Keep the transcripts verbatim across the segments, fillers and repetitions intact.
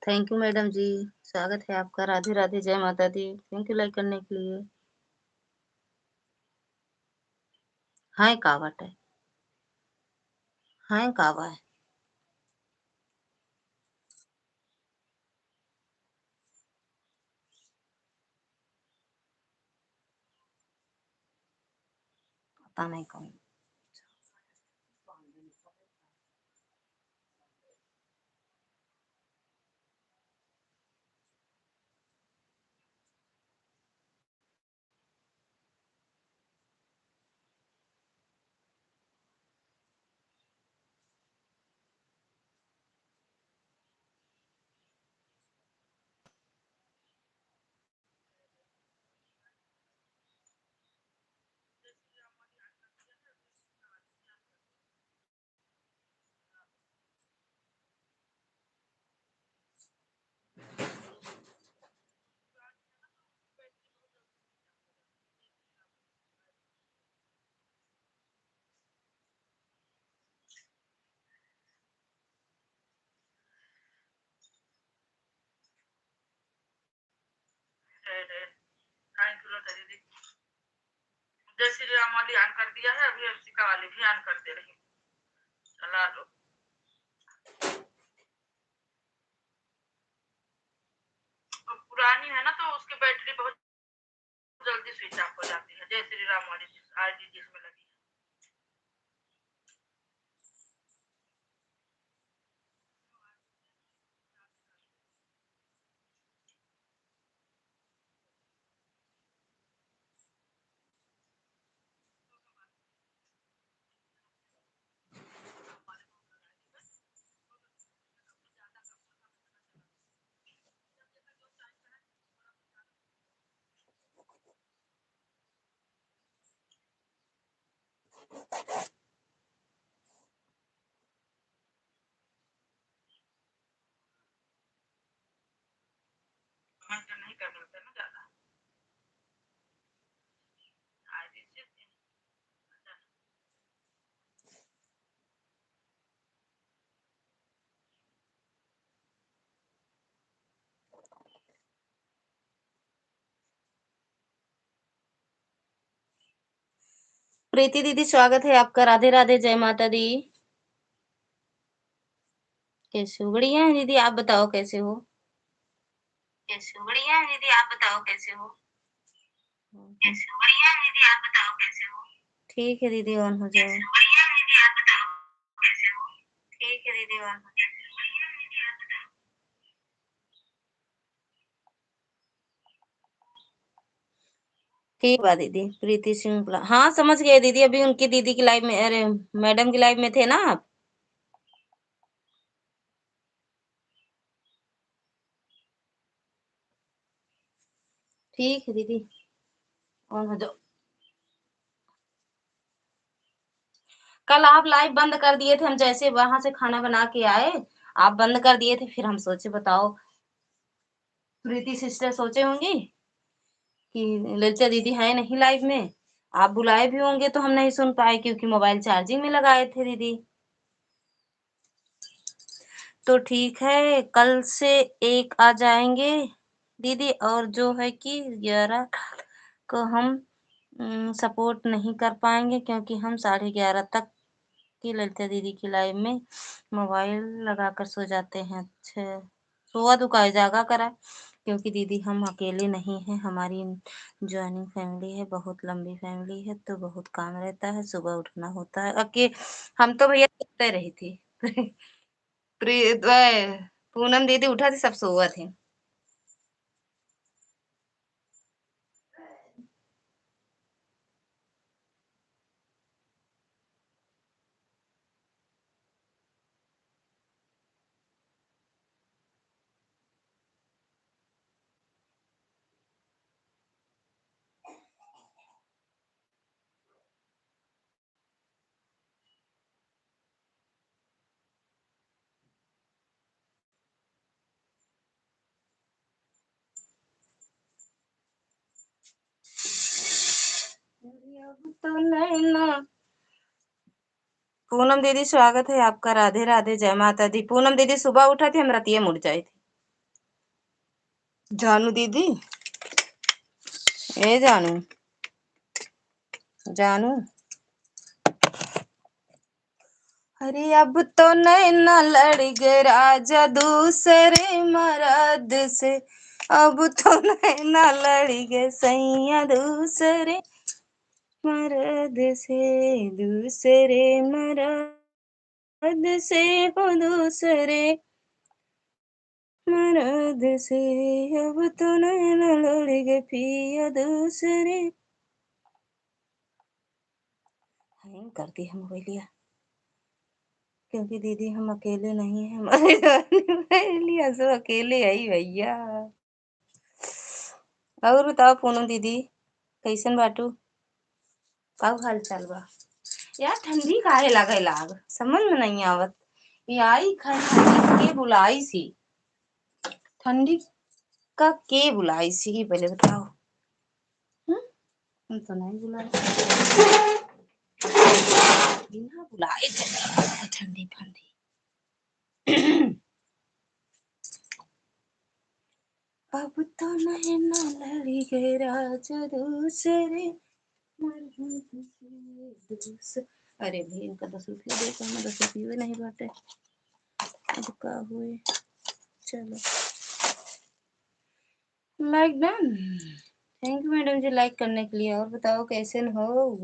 Thank you madam जी, स्वागत है आपका। राधे राधे, जय माता दी। Thank you like करने के लिए। हाय का बाटे? हाय का बा? पता नहीं कौन। अरे, thank you लोटा दीदी। जय श्री राम वाली on कर दिया है, अभी अंशिका वाली भी on कर दे रही हूँ। चला लो। अब पुरानी है ना, तो उसकी बैटरी बहुत जल्दी switch off हो जाती है। जय श्री राम वाली जिस, आईडी जिसमें लगी है। Comment नहीं कर मिलते ना ज्यादा। आईडी से प्रीति दीदी, स्वागत है आपका। राधे राधे, जय माता दी। कैसे हो? बढ़िया है दीदी, आप बताओ कैसे हो? कैसे हो? बढ़िया है दीदी, आप बताओ कैसे हो? कैसे हो? बढ़िया है दीदी, आप बताओ कैसे हो? ठीक है दीदी, on हो जाए। कैसे हो? बढ़िया है दीदी, आप बताओ कैसे हो? ठीक है दीदी, on हो जाए। ठीक बा दीदी, प्रीति सिंह प्ला-, हाँ, समझ गए दीदी, अभी उनकी दीदी की लाइव में, अरे, मैडम की लाइव में थे ना आप? ठीक है दीदी, on हो जाओ। कल आप लाइव बंद कर दिए थे, हम जैसे वहां से खाना बना के आए, आप बंद कर दिए थे, फिर हम सोचे, बताओ, प्रीति सिस्टर सोचे होंगी कि ललिता दीदी हैं नहीं लाइव में, आप बुलाए भी होंगे तो हम नहीं सुन पाए, क्योंकि मोबाइल चार्जिंग में लगाए थे दीदी। तो ठीक है, कल से एक आ जाएंगे दीदी, और जो है कि ग्यारह को हम, उम, सपोर्ट नहीं कर पाएंगे, क्योंकि हम साढ़े ग्यारह तक की ललिता दीदी की लाइव में मोबाइल लगाकर सो जाते हैं। अच्छा, सोवा दुकाए जागा करा, क्योंकि दीदी हम अकेले नहीं हैं, हमारी ज्वाइनिंग फैमिली है, बहुत लंबी फैमिली है, तो बहुत काम रहता है, सुबह उठना होता है। अके-, हम तो भैया सोते रही थी। प्री-, वह, पूनम दीदी उठा थी, सब सोवा थे। पूनम दीदी, स्वागत है आपका। राधे राधे, जय माता दी। पूनम दीदी, सुबह उठा थी, हम रतिये मुड़ जाए थे। जानू दीदी, ए जानू, जानू। अरे अब तो नैना लड़ गए राजा दूसरे मरद से, अब तो नैना लड़ गए सैया दूसरे मरद से, दूसरे मरद से हो, दूसरे मरद से। अब तो नैना लड़ गए पिया दूसरे। Hang कर दी हम मोबाइलिया, क्योंकि दीदी हम अकेले नहीं हैं, हमारे मोबाइलिया सब अकेले आई भैया। और बताओ पूनम दीदी, कैसन बाटू? का हाल चाल बा? यार, ठंडी काहे लागे लाग, समझ में नहीं आवत। ये आई खाए के बुलाई सी, ठंडी का के बुलाई सी, पहले बताओ। हम्म? हम तो नहीं बुलाए, बिना बुलाए चले गए ठंडी फंडी। अब तो नैना लड़ी गए राजा दूसरे मरद से, दूसरे। अरे भाई, इनका दस रुपया दे, तो हमें दस रुपये नहीं बाटे। अब का हुए, चलो। Like done। Thank you madam जी like करने के लिए। और बताओ कैसन हो,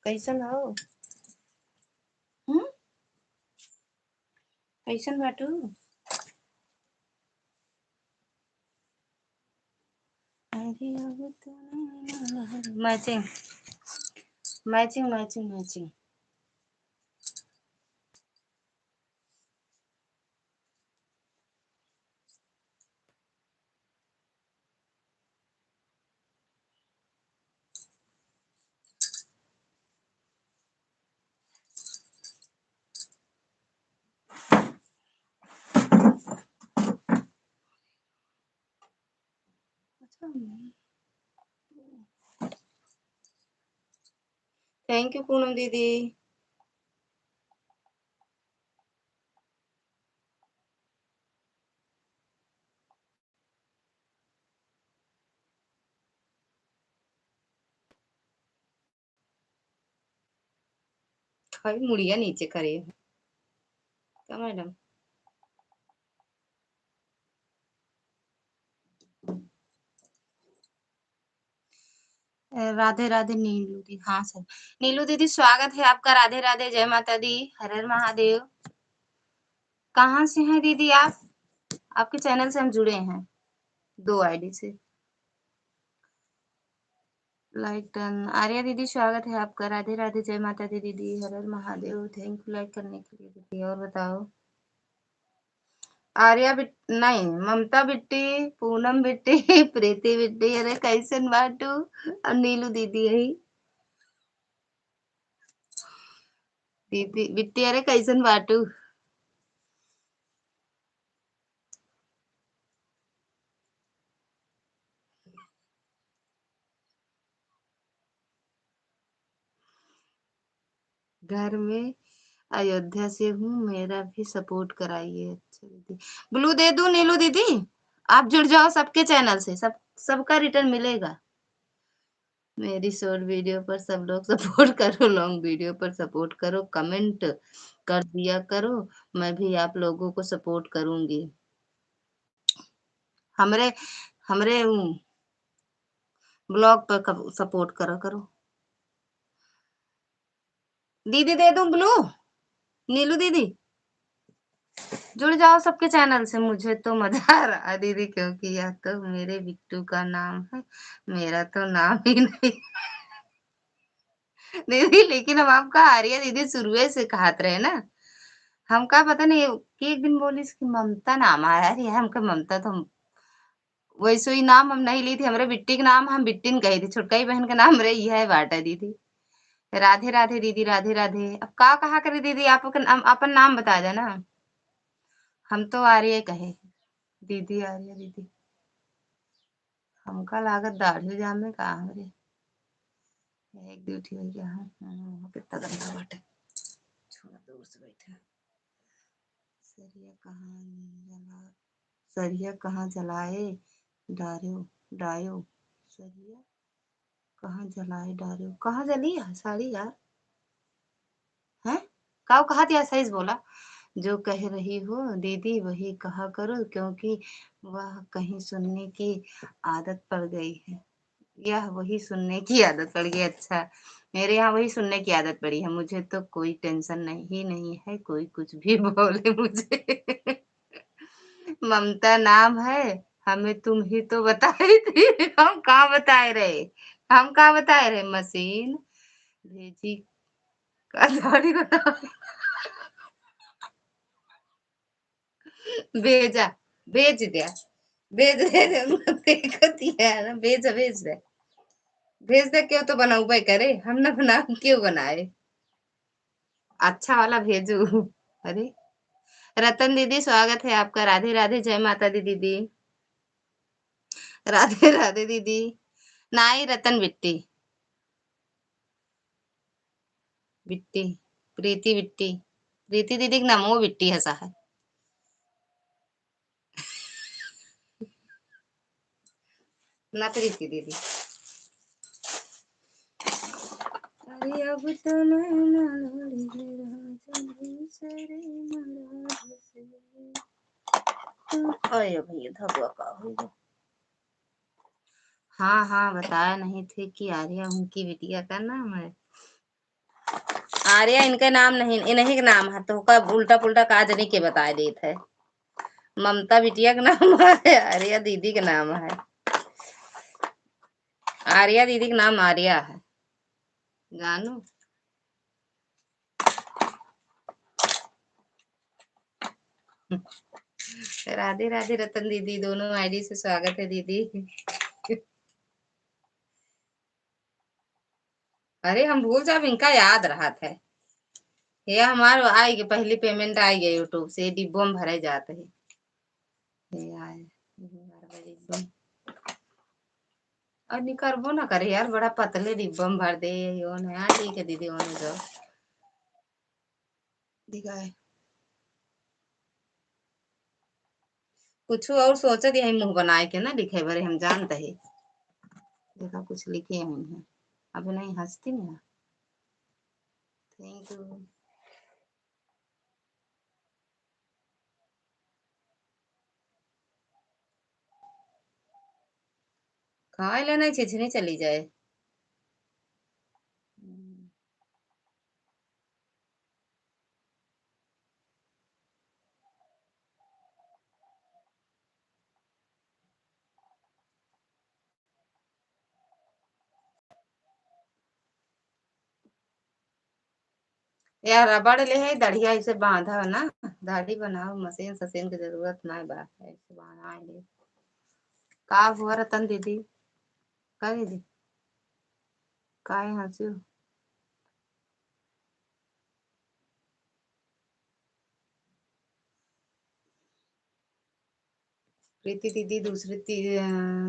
कैसन हो? हम्म, कैसन बाटू? अरे अब तो matching, matching, matching, matching. Thank you Poonam दीदी। भाई मुड़िया नीचे करे। का मैडम? राधे राधे नीलू दीदी। हाँ सर, नीलू दीदी स्वागत है आपका। राधे राधे, जय माता दी, हर हर महादेव। कहाँ से हैं दीदी आप? आपके चैनल से हम जुड़े हैं दो आईडी से। Like done। आर्या दीदी स्वागत है आपका। राधे राधे, जय माता दी दीदी, हर हर महादेव। Thank you like करने के लिए दीदी। और बताओ। आर्या बिट-, नहीं, ममता बिट्टी, पूनम बिट्टी, प्रीति बिट्टी, अरे कैसन बाटू? और नीलू दीदी यही। दीदी बिट्टी, अरे कैसन बाटू? घर में अयोध्या से हूँ, मेरा भी support कराइए। अच्छा दीदी, blue दे दूँ नीलू दीदी? आप जुड़ जाओ सबके चैनल से, सब, सबका return मिलेगा। मेरी short video पर सब लोग support करो, long video पर support करो, comment कर दिया करो, मैं भी आप लोगों को support करूँगी। हमरे, हमरे, उम, blog पर कब-, support करा करो। दीदी दे दूँ blue? नीलू दीदी, जुड़ जाओ सबके चैनल से। मुझे तो मजा आ रहा है दीदी, क्योंकि यह तो मेरे बिट्टू का नाम है, मेरा तो नाम ही नहीं। दीदी, लेकिन हम आपका आर्या दीदी शुरुए से कहत रहे ना, हमका पता नहीं कि एक दिन बोलिस कि ममता नाम आया, अरे हमका ममता तो हम वैसे ही नाम हम नहीं ली थी, हमरे बिट्टी के नाम हम बिट्टिन कही थी, छोटका ही बहन का नाम रे, यह है बाटा दीदी। राधे राधे दीदी, राधे राधे। अब का कहा करे दीदी, आप अपन, अम, अपन नाम बता देना। हम तो आर्य कहे दीदी, आर्य दीदी। हमका लागत दाढ़ी जामे का हमरे। एक दो ठी हो गया है। हम्म, कितना गंदा बाटे। छोड़, दूर से बैठे। सरिया कहाँ जला-, सरिया कहाँ जलाए? डार्यो, डायो, सरिया कहाँ जलाए डार्यो? कहाँ जली है साड़ी यार? हैं? काऊ कहा दिया, सही से बोला। जो कह रही हो दीदी, वही कहा करो, क्योंकि वह कहीं सुनने की आदत पड़ गई है। यह वही सुनने की आदत पड़ गई। अच्छा, मेरे यहाँ वही सुनने की आदत पड़ी है। मुझे तो कोई टेंशन नहीं, ही नहीं है, कोई कुछ भी बोले मुझे। ममता नाम है, हमें तुम ही तो बताई थी। हम कहाँ बताए रहे, हम कहाँ बताए रहे? मशीन भेजी का दाढ़ी बना। भेजा, भेज द्या, भेज दे रे, देखत ही है ना, भेज, भेज दे, भेज दे, क्यों तो बनौबे करे, हम ना बना, क्यों बनाए? अच्छा वाला भेजू। अरे, रतन दीदी, स्वागत है आपका। राधे राधे, जय माता दी दीदी। राधे राधे दीदी। नाई रतन बिट्टी, बिट्टी, प्रीति बिट्टी, प्रीति दीदी के नामो बिट्टी है शायद। ना प्रीति दीदी। अरे अब तो नैना लड़ी है राजा दूसरे मराज से। अरे भैया धगवा का हो गया? हाँ, हाँ, बताया नहीं थे कि आर्या उनकी बिटिया का नाम है। आर्या इनका नाम नहीं, इन्हीं का नाम है, तो का उल्टा पुल्टा का जनी के बताए देत है। ममता बिटिया का नाम है, आर्या दीदी का नाम है। आर्या दीदी का नाम आर्या है, जानू। राधे राधे रतन दीदी, दोनों आईडी से स्वागत है दीदी। अरे हम भूल जाब, इनका याद रहत है। ये हमार आई गए, पहली पेमेंट आई गई YouTube से, ये डिब्बो में भरे जात है। ये आए, ये हमार बा डिब्बो में। और निकरबो ना करे यार, बड़ा पतले डिब्बो में भर दे। ये ओन है, हाँ, ठीक है दीदी, ओन है जो। दिखाए। कुछ और सोचत यही मुंह बनाए के ना लिखे बरे, हम जानते ही। देखा कुछ लिखे हुई हैं। अब नहीं हंसती ना। Thank you। खाए लेना छिछनी चली जाए। हम्म। यार, रबड़ ले है, दढ़िया इसे बांधा ना, दाढ़ी बनाओ, मशीन सशीन के जरूरत ना बा, ऐसे बनाए ले। का हुआ रतन दीदी? का दीदी? काहे हंसी हो? प्रीति दीदी दूसरी ती-, अ,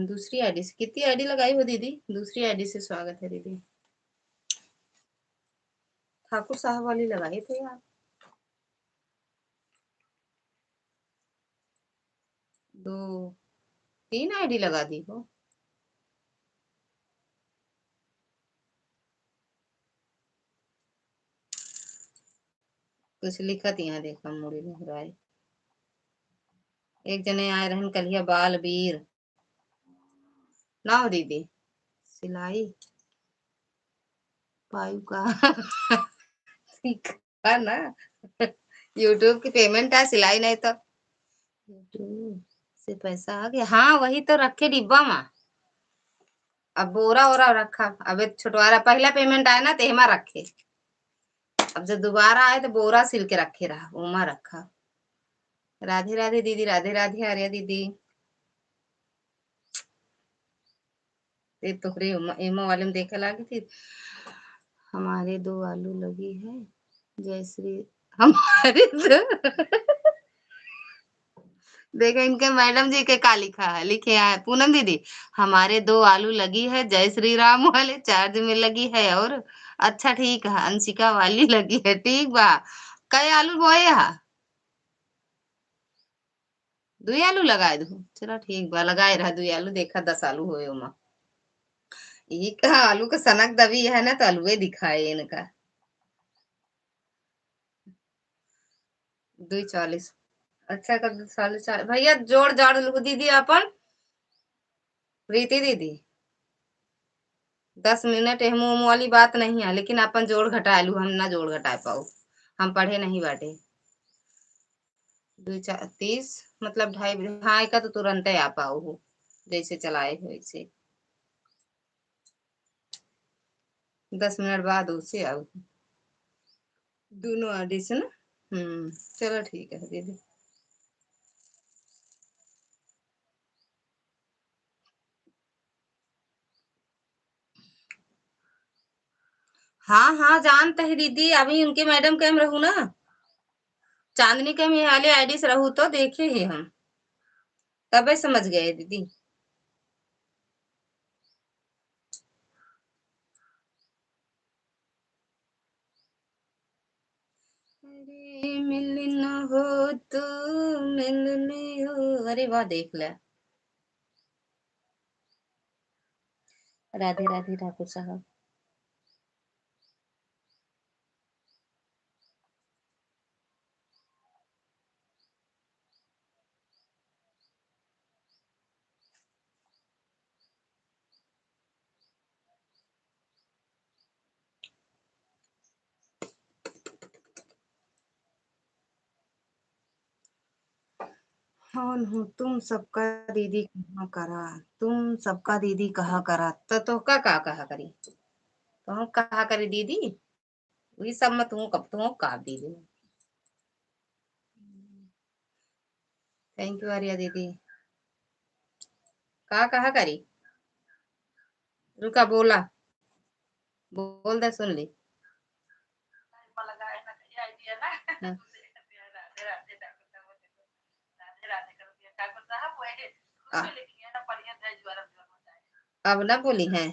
दूसरी आईडी से, कितनी आईडी लगाई हो दीदी? दूसरी आईडी से स्वागत है दीदी। ठाकुर साहब वाली लगाई थे यार। दो, तीन आईडी लगा दी हो। कुछ लिखत यहाँ देखा, मुड़ी लहराए। एक जने आए रहन कलिया बालवीर। ना हो दीदी, सिलाई पायू का? का ना? YouTube की पेमेंट आए, सिलाई नहीं तो। YouTube से पैसा आ गया। हाँ, वही तो रखे डिब्बा में। अब बोरा ओरा रखा, अब एक छुटवारा, पहला पेमेंट आए ना, तो एमा रखे। अब जब दोबारा आए, तो बोरा सिल के रखे रहा, ओमा रखा। राधे राधे दीदी, राधे राधे आर्या दीदी। ये तोहरे एमा, एमा वाले में देखे लागी थी। हमारे दो आलू लगी है, जय श्री, हमारे दो। देखो इनके मैडम जी के का लिखा है, लिखे हैं पूनम दीदी, "हमारे दो आलू लगी है, जय श्री राम वाले चार्ज में लगी है।" और अच्छा ठीक है, अंशिका वाली लगी है, ठीक बा। कई आलू बोए हा? दुई आलू लगाए दू। चला ठीक बा, लगाए रहा दुई आलू, देखा दस आलू होए ओमा। ई का आलू का सनक दबी है ना, तो आलूए दिखाए इनका। दुई चालीस। अच्छा, कर दो साढ़े चार। भैया, जोड़ जाड़ लू दीदी अपन। प्रीति दीदी, दस मिनट एहमो ओहमो वाली बात नहीं है, लेकिन अपन जोड़ घटा लू, हम ना जोड़ घटा पाऊ, हम पढ़े नहीं बाटे। दुई चार तीस, मतलब ढाई बजे। हाँ, एका तो तुरंते आ पाऊ हो, जैसे चलाए हो वैसे। दस मिनट बाद उसे आऊ, दोनों आडी से ना। हम्म, चलो ठीक है दीदी। हाँ, हाँ, जानते हैं दीदी, अभी उनके मैडम के हम रहू ना, चांदनी के हम ये वाले आईडी से रहू तो देखे ही हम, तबे समझ गए दीदी। अरे मिलन हो तो मिल लियो। अरे वाह, देख ले। राधे राधे ठाकुर साहब। कौन हूँ तुम सबका दीदी कहा करा, तुम सबका दीदी कहा करा, तो तोहका का कहा करी, तो हम कहा करी दीदी, वही सब में तू कब तू का दीदी। Thank you आर्या दीदी। का कहा करी? रुका, बोला, बोल दे, सुन ली। हाँ। आ, अब ना बोली है।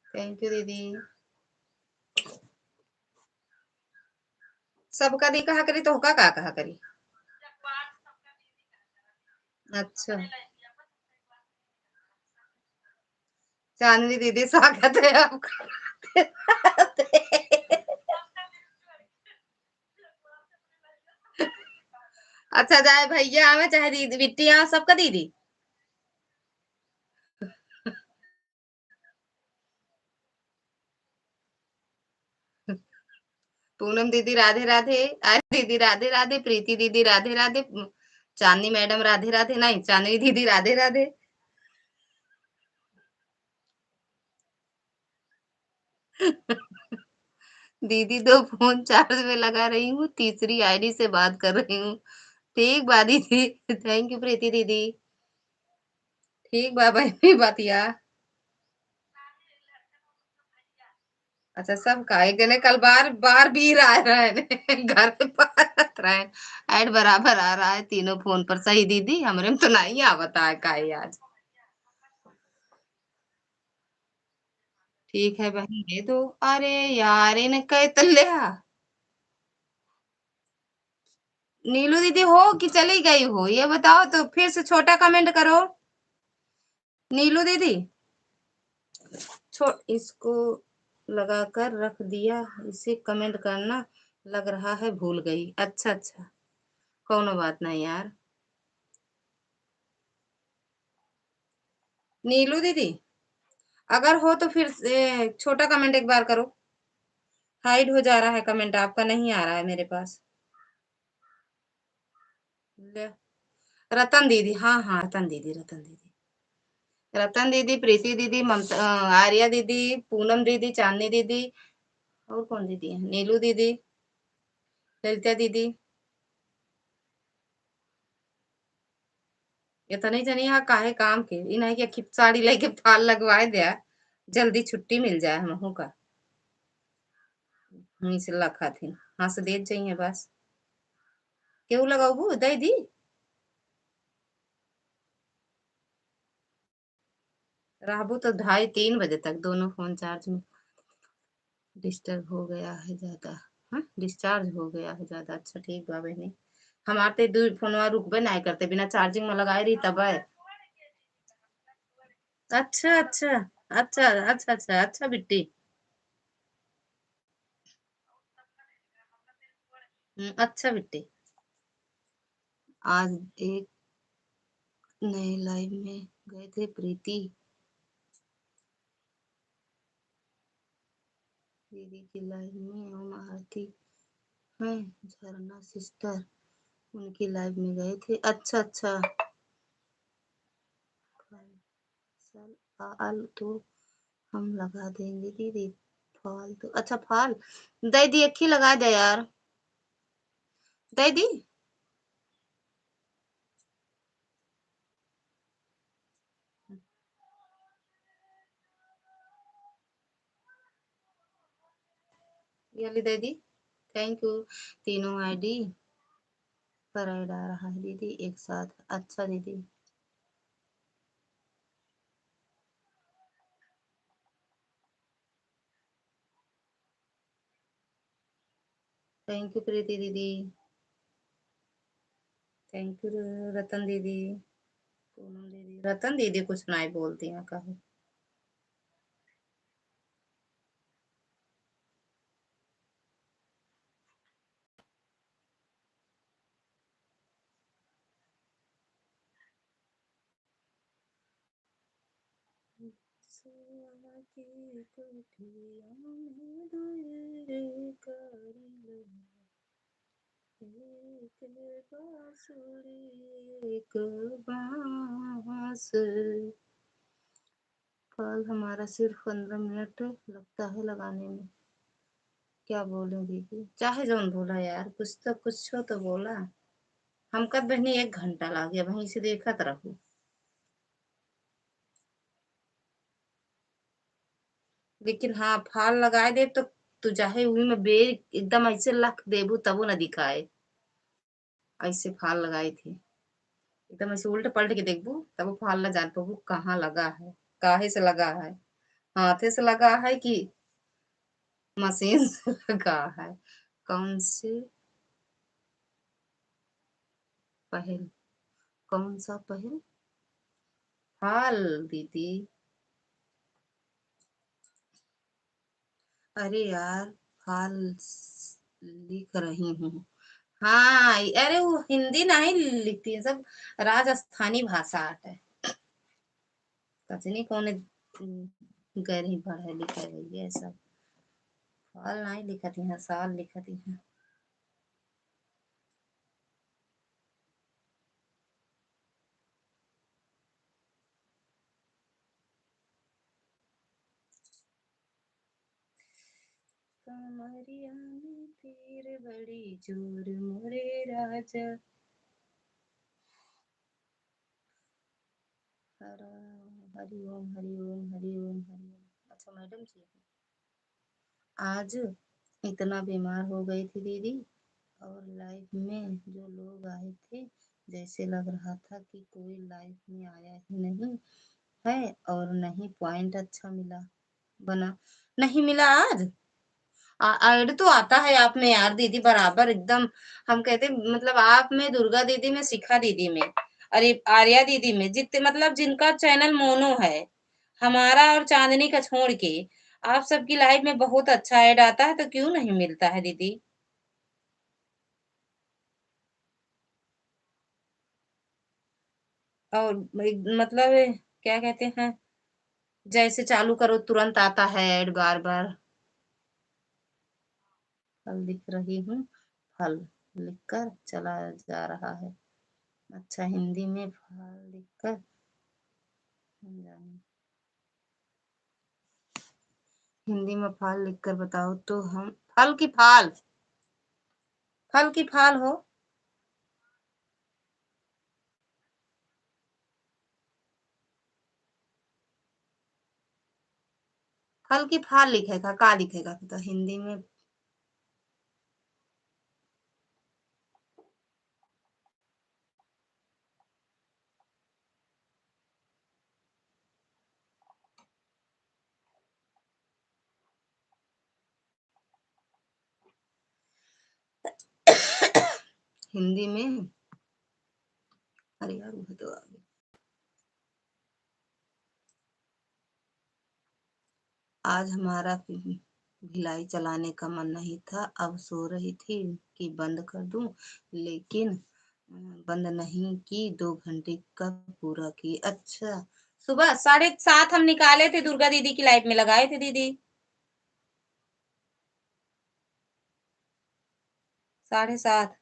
Thank you दीदी। सबका दी कहा करी, तोहका का कहा करी? अच्छा, चांदनी दीदी, स्वागत है आपका। अच्छा, चाहे भैया आवे, चाहे दीदी, बिट्टी आवे, सबका दीदी। पूनम दीदी राधे राधे, आय दीदी राधे राधे, प्रीति दीदी राधे राधे, चांदनी मैडम राधे राधे, नहीं, चांदनी दीदी राधे राधे। दीदी, दो फोन चार्ज में लगा रही हूँ, तीसरी आईडी से बात कर रही हूँ। ठीक बा दीदी, thank you प्रीति दीदी। ठीक बा बहनी, बतिया। अच्छा, सब का एक जने कल बार, बार भी रहा है, घर पे बात रहा है, ऐड बराबर आ रहा है तीनों फोन पर। सही दीदी, हमरे में तो नहीं आवता है काहे आज। ठीक है बहन, दे दो। अरे यार, इन्हें कह तो लिया। नीलू दीदी हो कि चली गई हो, ये बताओ तो, फिर से छोटा कमेंट करो। नीलू दीदी, छो-, इसको लगाकर रख दिया, इसे कमेंट करना लग रहा है भूल गई। अच्छा, अच्छा, कौनो बात नहीं यार। नीलू दीदी, अगर हो तो फिर से छोटा कमेंट एक बार करो, हाइड हो जा रहा है कमेंट, आपका नहीं आ रहा है मेरे पास। ले, रतन दीदी, हाँ, हाँ, रतन दीदी, रतन दीदी, रतन दीदी, प्रीति दीदी, ममता, अ, आर्या दीदी, पूनम दीदी, चांदनी दीदी, और कौन दीदी है? नीलू दीदी, ललिता दीदी। इतने जनी हा काहे काम के, ई नहीं कि अखी साड़ी लेके फाल लगवाए द्या, जल्दी छुट्टी मिल जाए हमहू का। हम्म, से लखा थे, हंस देत जाइए बस। केहू लगाऊ दे दी? रहबू तो ढाई तीन बजे तक दोनों फोन चार्ज में। डिस्टर्ब हो गया है ज्यादा। हाँ, डिस्चार्ज हो गया है ज्यादा। अच्छा, ठीक बा बहनी, हमार तो दू फोनवा रुकबे ना करते, बिना चार्जिंग में लगाए रही तब। अच्छा, अच्छा, अच्छा, अच्छा, अच्छा, अच्छा बिट्टी। हम्म, अच्छा बिट्टी। आज एक नए लाइव में गए थे प्रीति दीदी की लाइव में, हम आरती हैं झरना सिस्टर, उनकी लाइव में गए थे। अच्छा, अच्छा। फल, फल, आल तो हम लगा देंगे दीदी। फल तो, अच्छा, फल दे दी, एक ही लगा दे यार, दे दी। ये ली दीदी, थैंक यू। तीनों आईडी पर ऐड आ रहा है दीदी एक साथ। अच्छा दीदी, थैंक यू प्रीति दीदी, थैंक यू रतन दीदी, पूनम दीदी। रतन दीदी कुछ नहीं बोलती हैं, कहो। सोना की कोठिया में दुई रे कारी लगा, एक बांसुरी, एक बांस। कॉल हमारा सिर्फ पन्द्रह मिनट लगता है लगाने में। क्या बोलूं दीदी, चाहे जौन बोला यार, कुछ तो, कुछ तो बोला। हमका बहनी एक घंटा लागे, वहीं से देखत रहू। लेकिन हाँ, फाल लगाए देब तो तू चाहे उही में बेर एकदम ऐसे लख देबू तबो ना दिखाए। ऐसे फाल लगाए थे, एकदम ऐसे उल्ट पलट के देखबू तबो फाल ना जान पाबू कहाँ लगा है, काहे से लगा है, हाथे से लगा है कि मशीन से लगा है। कौन से पहल, कौन सा पहल? फाल दीदी। अरे यार, फाल लिख रही हूँ। हाँ, अरे वो हिंदी नहीं लिखती है, सब राजस्थानी भाषा आटे। कचनी कौन गैर ही पढ़े लिखे हुई है सब। फाल नहीं लिखती हैं, साल लिखती हैं। कमरिया में पीर बड़ी जोर मोरे राजा। हरा-, हरि ओम, हरि ओम, हरि ओम, हरि ओम। अच्छा मैडम जी, आज इतना बीमार हो गई थी दीदी, और लाइव में जो लोग आए थे, जैसे लग रहा था कि कोई लाइव में आया ही नहीं है और नहीं पॉइंट अच्छा मिला, बना, नहीं मिला आज। आ-, ऐड तो आता है आप में यार दीदी, बराबर एकदम। हम कहते मतलब आप में, दुर्गा दीदी में, शिखा दीदी में, अरे आर्या दीदी में, जितने मतलब जिनका चैनल मोनो है, हमारा और चांदनी का छोड़ के, आप सबकी लाइव में बहुत अच्छा ऐड आता है, तो क्यों नहीं मिलता है दीदी? और एक, मतलब, क्या कहते हैं, जैसे चालू करो तुरंत आता है ऐड बार बार। फल लिख रही हूँ, फल लिखकर चला जा रहा है। अच्छा, हिंदी में फल लिखकर हम जाने। हिंदी में फाल लिखकर बताओ तो हम, फल की फाल, फल की फाल हो, फल की फाल लिखेगा, का लिखेगा तो हिंदी में? हिंदी में। अरे यार, वो तो आ गई। आज हमारा भि-, भिलाई चलाने का मन नहीं था, अब सो रही थी कि बंद कर दूं, लेकिन, अ, बंद नहीं की, दो घंटे का पूरा की। अच्छा, सुबह साढ़े सात हम निकाले थे, दुर्गा दीदी की live में लगाए थे दीदी। साढ़े सात।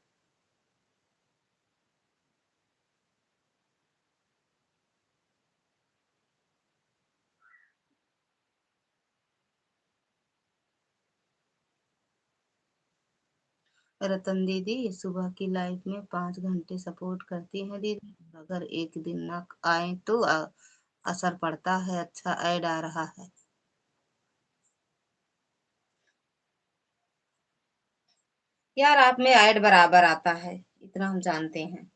रतन दीदी, सुबह की live में पाँच घंटे support करती हैं दीदी, अगर एक दिन ना आए तो अ-, असर पड़ता है, अच्छा ad आ रहा है। यार, आप में ad बराबर आता है, इतना हम जानते हैं।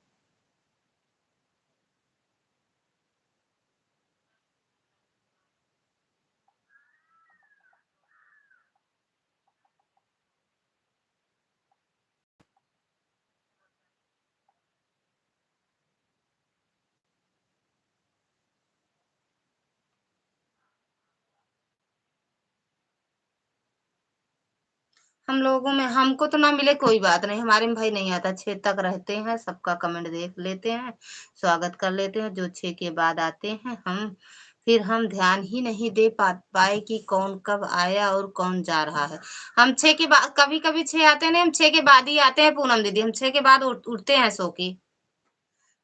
हम लोगों में, हमको तो ना मिले, कोई बात नहीं, हमारे में भाई नहीं आता, छः तक रहते हैं, सबका comment देख लेते हैं, स्वागत कर लेते हैं। जो छः के बाद आते हैं हम, फिर हम ध्यान ही नहीं दे पा-, पाए कि कौन कब आया और कौन जा रहा है। हम छः के बाद, कभी-कभी छः आते नहीं, हम छः के बाद ही आते हैं पूनम दीदी, हम छः के बाद उठ-, उठते हैं सो के।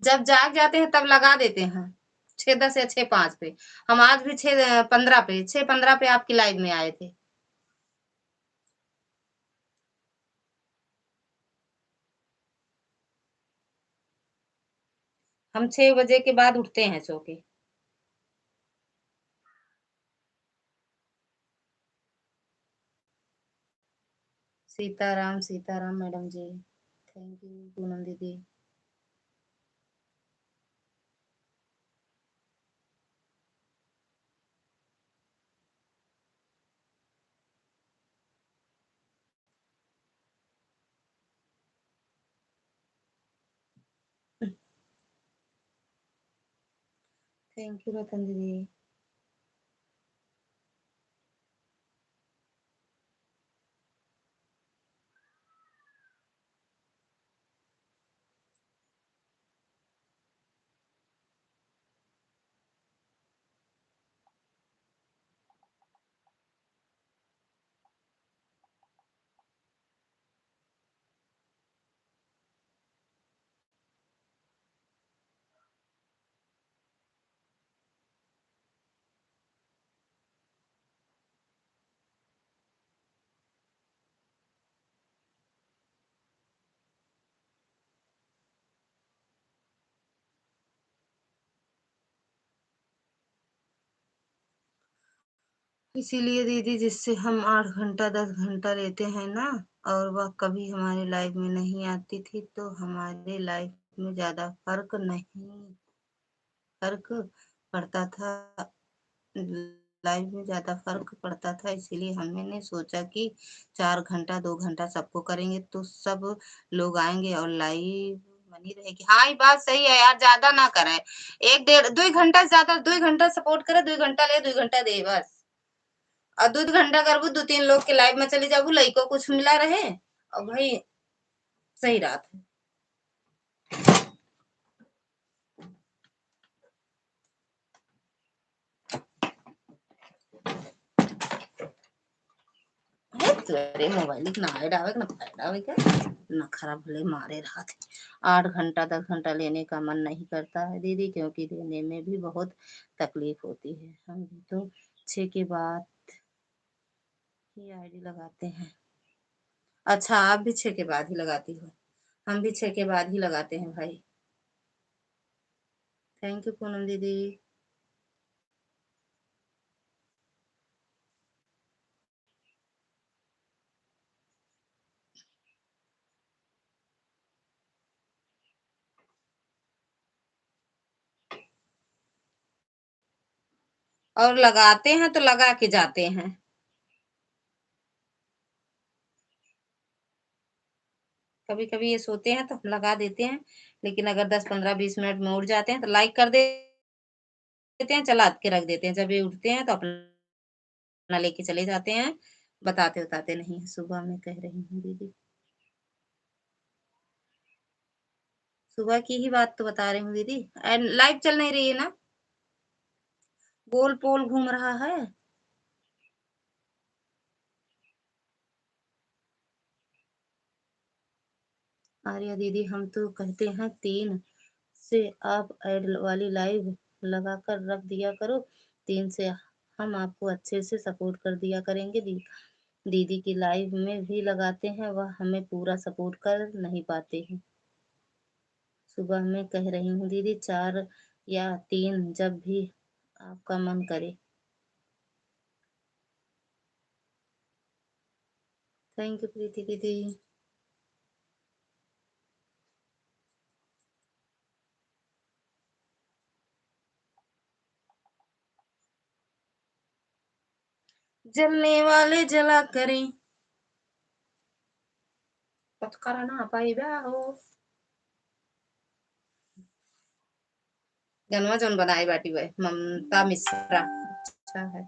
जब जाग जाते हैं तब लगा देते हैं, छः दस या छः पाँच पे। हम आज भी छः पन्द्रह पे, छः पन्द्रह पे आपकी live में आए थे। हम छः बजे के बाद उठते हैं सो के। सीताराम, सीताराम मैडम जी। Thank you पूनम दीदी। Thank you रतन दीदी। इसीलिए दीदी, जिससे हम आठ घंटा, दस घंटा लेते हैं ना, और वह कभी हमारे live में नहीं आती थी, तो हमारे live में ज़्यादा फर्क नहीं, फर्क पड़ता था, live में ज़्यादा फर्क पड़ता था, इसीलिए हमने सोचा कि चार घंटा, दो घंटा सबको करेंगे, तो सब लोग आएंगे और live बनी रहेगी। हाँ, ये बात सही है यार, ज्यादा ना करे, एक डेढ़, दो घंटा से ज्यादा, दो घंटा support करे, दो घंटा ले, दो घंटा दे बस। और दो घंटा करबू, दो तीन लोग के live में चली जाबू, लइको कुछ मिला रहे, और भाई सही रहत है। हे तोरे mobile के ना ad आवे, ना फायदा आवे के, नखरा भले मारे रहत है। आठ घंटा, दस घंटा लेने का मन नहीं करता है दीदी, क्योंकि लेने में भी बहुत तकलीफ होती है। हम भी तो छः के बाद ही ID लगाते हैं। अच्छा, आप भी छः के बाद ही लगाती हो? हम भी छः के बाद ही लगाते हैं भाई। Thank you पूनम दीदी। और लगाते हैं तो लगा के जाते हैं। कभी-कभी ये सोते हैं तो हम लगा देते हैं, लेकिन अगर दस, पन्द्रह, बीस मिनट में उठ जाते हैं तो लाइक कर देते हैं, चला के रख देते हैं। जब ये उठते हैं तो अपना लेके चले जाते हैं, बताते-उताते नहीं हैं। सुबह में कह रही हूँ दीदी। सुबह की ही बात तो बता रही हूँ दीदी। And लाइव चल नहीं रही है ना? गोल पोल घूम रहा है। आर्या दीदी, हम तो कहते हैं तीन से आप ऐड वाली लाइव लगा कर रख दिया करो। तीन से हम आपको अच्छे से सपोर्ट कर दिया करेंगे। दी-, दीदी की लाइव में भी लगाते हैं, वह हमें पूरा सपोर्ट कर नहीं पाते हैं। सुबह में कह रही हूँ दीदी, चार या तीन, जब भी आपका मन करे। Thank you प्रीति दीदी। जलने वाले जला करें। पटकरा ना पाई बा हो। गनवा जौन बनाई बाटी बे, ममता मिश्रा। अच्छा है।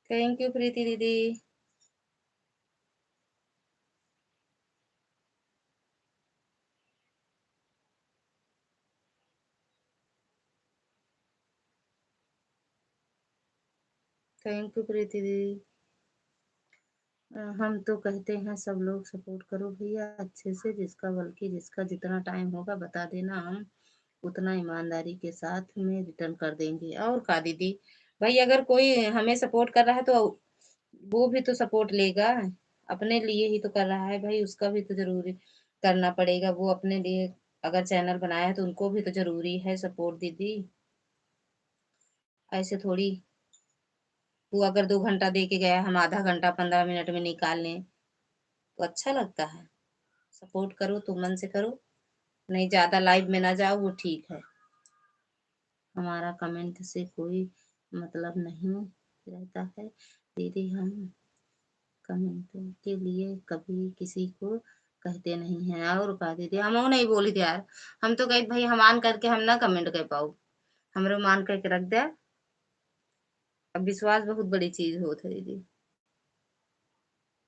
Thank you प्रीति दीदी। Thank you प्रीति दीदी। अ, हम तो कहते हैं सब लोग सपोर्ट करो भैया अच्छे से, जिसका बल्कि जिसका जितना टाइम होगा बता देना, हम उतना ईमानदारी के साथ में रिटर्न कर देंगे। और का दीदी, भाई अगर कोई हमें सपोर्ट कर रहा है तो वो भी तो सपोर्ट लेगा, अपने लिए ही तो कर रहा है भाई, उसका भी तो जरूरी करना पड़ेगा। वो अपने लिए अगर चैनल बनाया है तो उनको भी तो जरूरी है सपोर्ट दीदी। ऐसे थोड़ी वो अगर दो घंटा दे के गया, हम आधा घंटा पन्द्रह मिनट में निकाल लें तो अच्छा लगता है। सपोर्ट करो तो मन से करो, नहीं ज्यादा लाइव में ना जाओ, वो ठीक है। हमारा कमेंट से कोई मतलब नहीं रहता है दीदी, हम कमेंट के लिए कभी किसी को कहते नहीं हैं। और का दीदी, हम नहीं बोली थे यार, हम तो कही भाई हम आन करके हम ना कमेंट कर पाओ, हमरो मान करके रख दे। अब विश्वास बहुत बड़ी चीज होत है दीदी।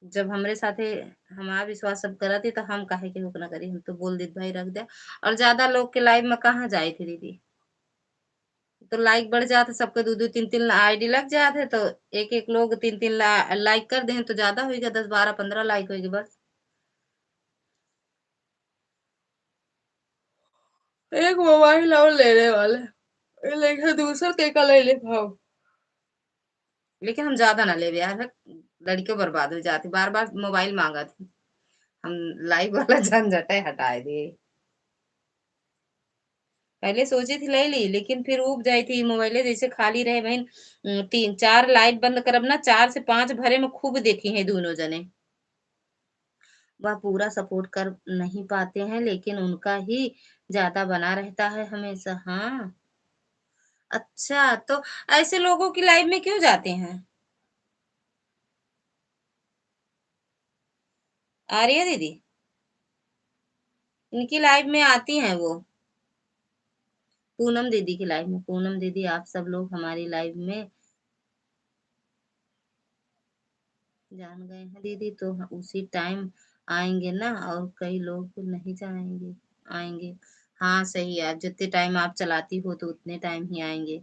जब हमरे साथे हमार विश्वास सब करत ही तो हम काहे केहू के ना करी, हम तो बोल देत भाई रख दे। और ज्यादा लोग के लाइव में कहाँ जाए थे दीदी, तो लाइक बढ़ जात है, सबके दो दो तीन तीन आईडी लग जात है, तो एक एक लोग तीन तीन ला-, लाइक कर दें तो ज्यादा होइगा, दस बारह पन्द्रह लाइक होइगा बस। एक मोबाइल और लेने वाले, ये लेके दूसर के का ले ले भाव। लेकिन हम ज्यादा ना लेबे यार, लड़के बर्बाद हो जाते, बार बार मोबाइल मांगत ही। हम लाइव वाला झंझटे हटाए दे। पहले सोची थी ले ली, लेकिन फिर ऊब जाई थी, मोबाइले जैसे खाली रहे बहन। उम, तीन चार लाइव बंद करब ना, चार से पाँच भरे में खूब देखी हैं दोनों जने। वह पूरा सपोर्ट कर नहीं पाते हैं, लेकिन उनका ही ज्यादा बना रहता है हमेशा। हाँ, अच्छा, तो ऐसे लोगों की लाइव में क्यों जाते हैं? आर्या दीदी, इनकी लाइव में आती हैं वो, पूनम दीदी की लाइव में। पूनम दीदी, आप सब लोग हमारी लाइव में जान गए हैं दीदी, तो ह-, उसी टाइम आएंगे ना, और कई लोग नहीं जाएंगे, आएंगे। हाँ, सही है, जितने टाइम आप चलाती हो तो उतने टाइम ही आएंगे।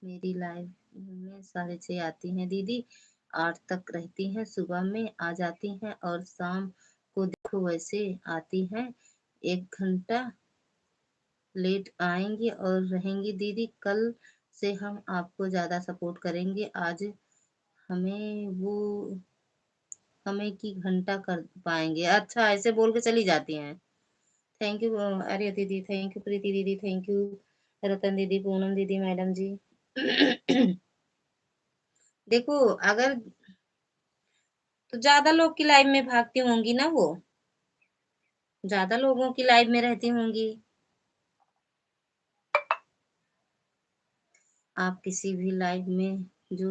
मेरी लाइव में साढ़े छः आती हैं दीदी, आठ तक रहती हैं, सुबह में आ जाती हैं और शाम को देखो वैसे आती हैं, एक घंटा लेट आएंगी और रहेंगी दीदी। कल से हम आपको ज्यादा सपोर्ट करेंगे। आज हमें वो, हमें की घंटा कर पाएंगे। अच्छा, ऐसे बोल के चली जाती हैं। थैंक यू, अरे दीदी, थैंक यू प्रीति दीदी, थैंक यू रतन दीदी, पूनम दीदी, मैडम जी। देखो, अगर तो ज्यादा लोग की लाइव में भागती होंगी ना वो, ज्यादा लोगों की लाइव में रहती होंगी। आप किसी भी लाइव में जो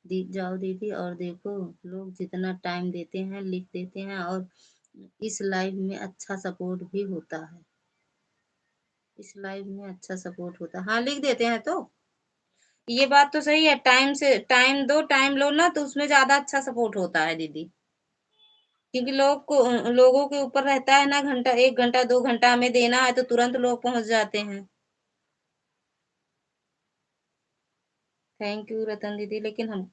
दी-, जाओ दीदी और देखो, लोग जितना टाइम देते हैं, लिख देते हैं, और इस लाइव में अच्छा सपोर्ट भी होता है, इस लाइव में अच्छा सपोर्ट होता है। हाँ, लिख देते हैं तो। ये बात तो सही है, टाइम से, टाइम दो, टाइम लो ना, तो उसमें ज्यादा अच्छा सपोर्ट होता है दीदी, क्योंकि लोग को, लोगों के ऊपर रहता है ना, घंटा, एक घंटा, दो घंटा हमें देना है, तो तुरंत लोग पहुंच जाते हैं। थैंक यू रतन दीदी, लेकिन हम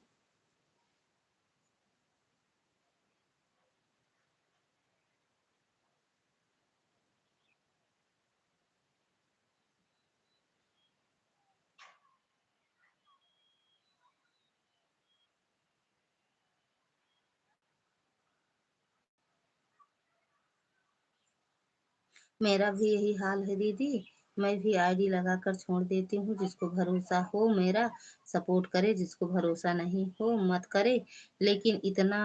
मेरा भी यही हाल है दीदी, मैं भी आईडी लगाकर छोड़ देती हूँ। जिसको भरोसा हो मेरा, सपोर्ट करे, जिसको भरोसा नहीं हो मत करे, लेकिन इतना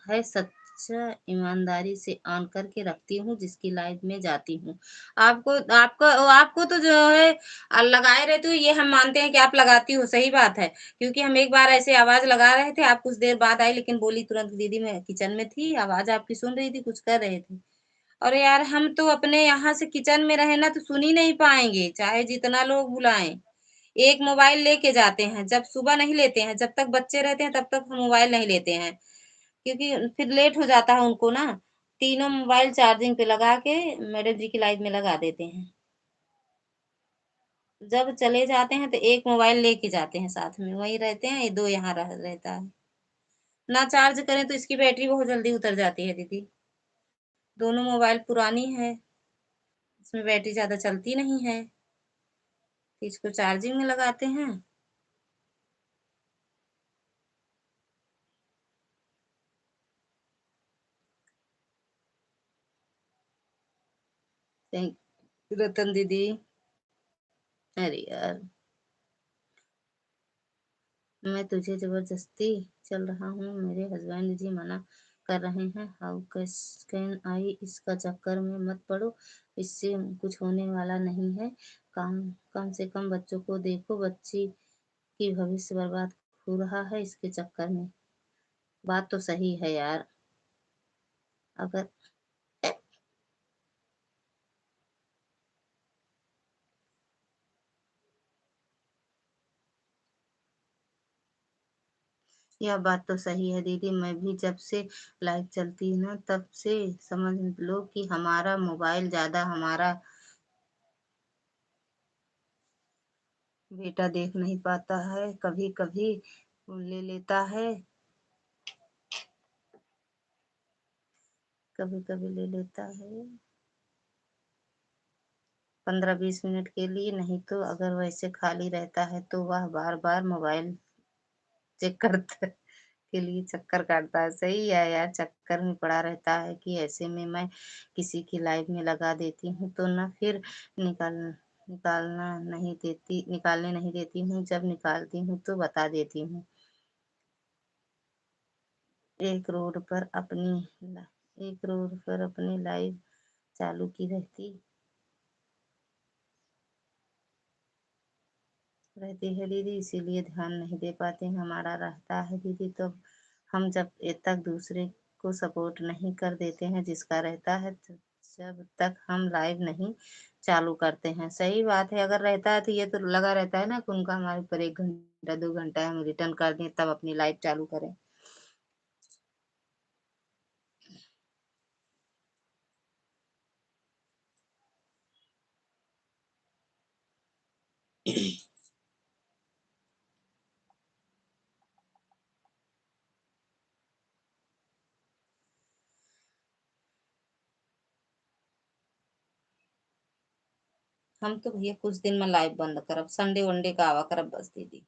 है सच्चा ईमानदारी से ऑन करके रखती हूँ जिसकी लाइव में जाती हूँ। आपको, आपको, आपको तो जो है, आ, लगाए रहती हो, ये हम मानते हैं कि आप लगाती हो, सही बात है, क्योंकि हम एक बार ऐसे आवाज लगा रहे थे, आप कुछ देर बाद आई, लेकिन बोली तुरंत, "दीदी मैं किचन में थी, आवाज आपकी सुन रही थी, कुछ कर रहे थे।" और यार, हम तो अपने यहाँ से किचन में रहे ना, तो सुन ही नहीं पाएंगे, चाहे जितना लोग बुलाएं। एक मोबाइल लेके जाते हैं, जब सुबह नहीं लेते हैं, जब तक बच्चे रहते हैं, तब तक हम मोबाइल नहीं लेते हैं, क्योंकि फिर लेट हो जाता है उनको ना। तीनों मोबाइल चार्जिंग पे लगा के मैडम जी की लाइव में लगा देते हैं। जब चले जाते हैं तो एक मोबाइल लेके जाते हैं साथ में, वहीं रहते हैं, ये दो यहाँ रह, रहता है। ना चार्ज करें तो इसकी बैटरी बहुत जल्दी उतर जाती है दीदी। दोनों मोबाइल पुरानी है, इसमें बैटरी ज्यादा चलती नहीं है, तो इसको चार्जिंग में लगाते हैं। Thank you रतन दीदी। अरे यार, मैं तुझे जबरदस्ती चल रहा हूँ, मेरे हस्बैंड जी मना कर रहे हैं। How can I? इसका चक्कर में मत पड़ो, इससे कुछ होने वाला नहीं है। काम, कम से कम बच्चों को देखो, बच्ची की भविष्य बर्बाद हो रहा है इसके चक्कर में। बात तो सही है यार, अगर यह बात तो सही है दीदी, मैं भी जब से लाइव चलती है ना, तब से समझ लो कि हमारा मोबाइल ज्यादा हमारा बेटा देख नहीं पाता है, कभी कभी ले लेता है, कभी कभी ले लेता है पन्द्रह बीस मिनट के लिए, नहीं तो अगर वैसे खाली रहता है तो वह बार बार मोबाइल चेक करता के लिए चक्कर काटता है। सही है यार, चक्कर में पड़ा रहता है कि ऐसे में मैं किसी की लाइव में लगा देती हूँ तो ना फिर निकाल निकालना नहीं देती, निकालने नहीं देती हूँ, जब निकालती हूँ तो बता देती हूँ। एक रोड पर अपनी ला-, एक रोड पर अपनी लाइव चालू की रहती रहती है दीदी, इसीलिए ध्यान नहीं दे पाते हैं। हमारा रहता है दीदी, तो हम जब ये तक दूसरे को सपोर्ट नहीं कर देते हैं, जिसका रहता है, तो जब तक हम लाइव नहीं चालू करते हैं। सही बात है, अगर रहता है तो ये तो लगा रहता है ना कि उनका हमारे ऊपर एक घंटा, दो घंटा है, हम रिटर्न कर दें, तब अपनी लाइव चालू करें। हम तो भैया कुछ दिन में लाइव बंद करब, संडे वनडे का आवा करब बस दीदी,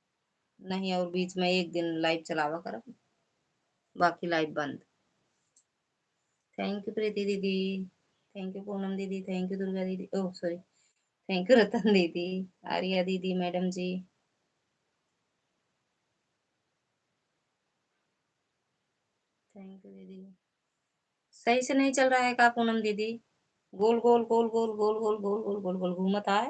नहीं और बीच में एक दिन लाइव चलावा करब, बाकी लाइव बंद। थैंक यू प्रीति दीदी, थैंक यू पूनम दीदी, थैंक यू दुर्गा दीदी, ओह सॉरी, थैंक यू रतन दीदी, आर्या दीदी, मैडम जी, थैंक यू दीदी। सही से नहीं चल रहा है का पूनम दीदी? गोल गोल गोल गोल गोल गोल गोल गोल गोल गोल घूमत आए।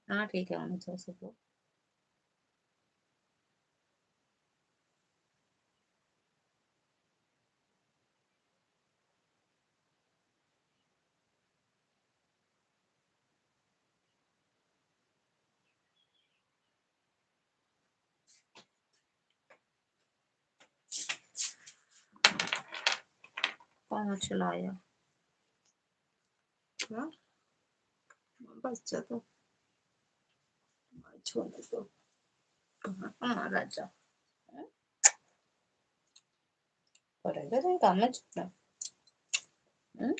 हाँ, ठीक है, उन्नीस सौ से तो। कौन चलाया? हाँ? बस जा तो। छोड़ दे तो। हाँ, हाँ, राजा। हाँ? पड़ेगा तो काम में छोड़ना। हम्म?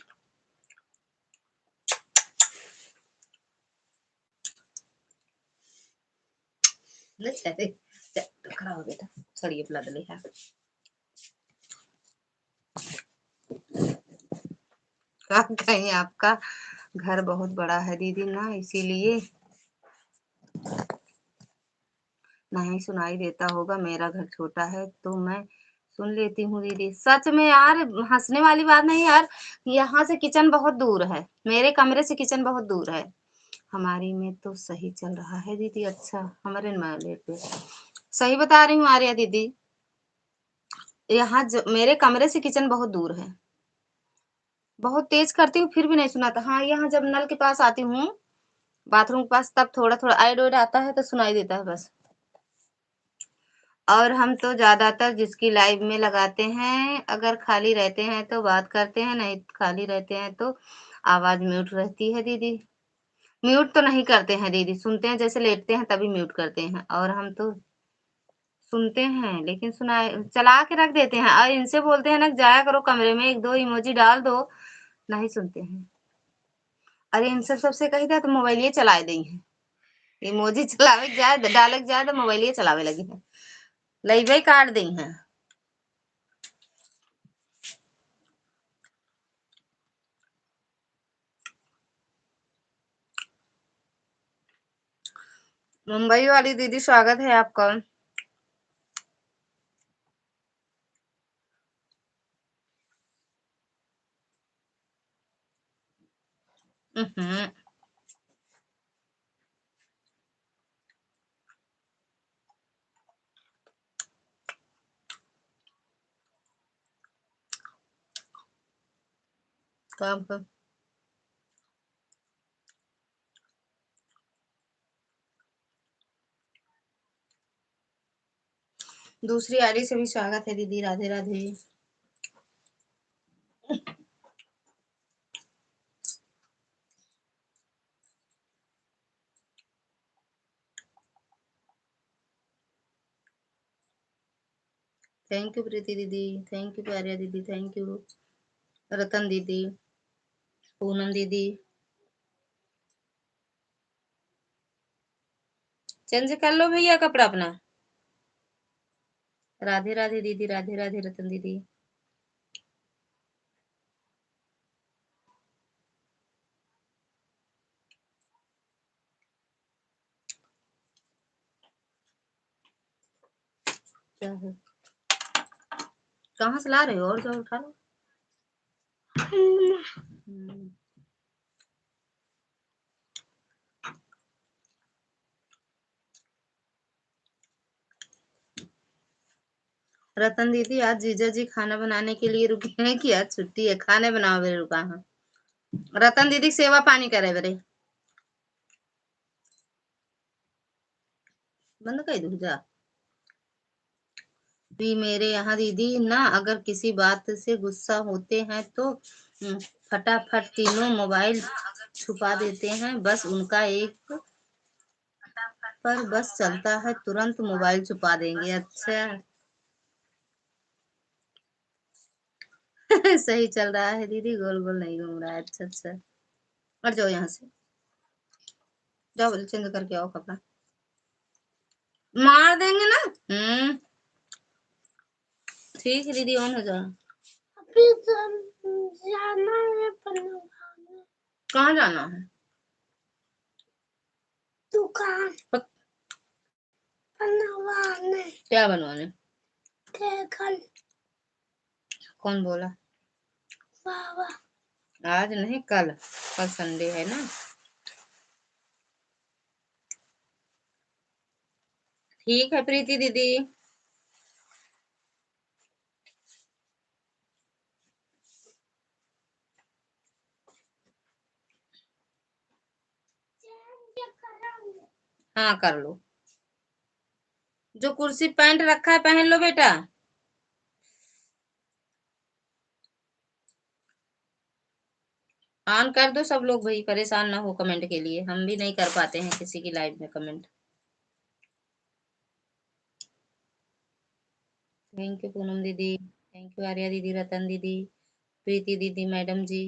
ले चले, चल, खड़ा हो बेटा, सॉरी, ये पिला दे ले, हाँ। का कहीं, आपका घर बहुत बड़ा है दीदी ना, इसीलिए नहीं सुनाई देता होगा। मेरा घर छोटा है तो मैं सुन लेती हूँ दीदी। सच में यार, हंसने वाली बात नहीं यार, यहाँ से किचन बहुत दूर है, मेरे कमरे से किचन बहुत दूर है। हमारी में तो सही चल रहा है दीदी। अच्छा, हमारे में लेट पे सही बता रही हूँ आर्या दीदी, यहाँ ज-, मेरे कमरे से किचन बहुत दूर है। बहुत तेज करती हूँ फिर भी नहीं सुनाता। हाँ, यहाँ जब नल के पास आती हूँ, बाथरूम के पास, तब थोड़ा थोड़ा ऐड वैड आता है तो सुनाई देता है बस। और हम तो ज्यादातर जिसकी लाइव में लगाते हैं, अगर खाली रहते हैं तो बात करते हैं, नहीं खाली रहते हैं तो आवाज म्यूट रहती है दीदी। म्यूट तो नहीं करते हैं दीदी, सुनते हैं, जैसे लेटते हैं तभी म्यूट करते हैं। और हम तो सुनते हैं लेकिन सुनाए, चला के रख देते हैं। और इनसे बोलते हैं ना, जाया करो कमरे में, एक दो इमोजी डाल दो, नहीं सुनते हैं। अरे इनसे सबसे कही था तो मोबाइलिए चलाए दई हैं। इमोजी चलावे के जाए, डाले के जाए तो मोबाइलिए चलावे लगी हैं, लइबे काट दई हैं। मुंबई वाली दीदी, स्वागत है आपका। हम्म। काम कर। दूसरी आईडी से भी स्वागत है दीदी, राधे राधे। Thank you प्रीति दीदी, thank you प्यारिया दीदी, thank you रतन दीदी, पूनम दीदी। चेंज कर लो भैया कपड़ा अपना। राधे राधे दीदी, राधे राधे रतन दीदी। क्या है? कहाँ से ला रहे हो? और जाओ उठा लो। हम्म। रतन दीदी, आज जीजा जी खाना बनाने के लिए रुके हैं कि आज छुट्टी है? खाने बनावे रुका है। रतन दीदी सेवा पानी करे बरे। बंद कर दूँ जा। भी मेरे यहाँ दीदी ना, अगर किसी बात से गुस्सा होते हैं तो, हम्म, फटाफट तीनों मोबाइल छुपा देते हैं। बस उनका एक पर बस चलता है, तुरंत मोबाइल छुपा देंगे। अच्छा। सही चल रहा है दीदी, गोल गोल नहीं घूम रहा है। अच्छा, अच्छा, हट जाओ यहाँ से, जाओ, बोले चेंज करके आओ कपड़ा, मार देंगे ना। हम्म, ठीक है दीदी, ऑन हो जाओ। अभी तो जाना है बनवाने। कहाँ जाना है? दुकान। पत- बनवाने। क्या बनवाने? टेबल। कौन बोला? बाबा। आज नहीं, कल, कल संडे है ना। ठीक है प्रीति दीदी। हाँ, कर लो। जो कुर्सी pant रखा है, पहन लो बेटा। On कर दो सब लोग भाई, परेशान ना हो comment के लिए, हम भी नहीं कर पाते हैं किसी की live में comment। Thank you पूनम दीदी, thank you आर्या दीदी, रतन दीदी, प्रीति दीदी, madam जी।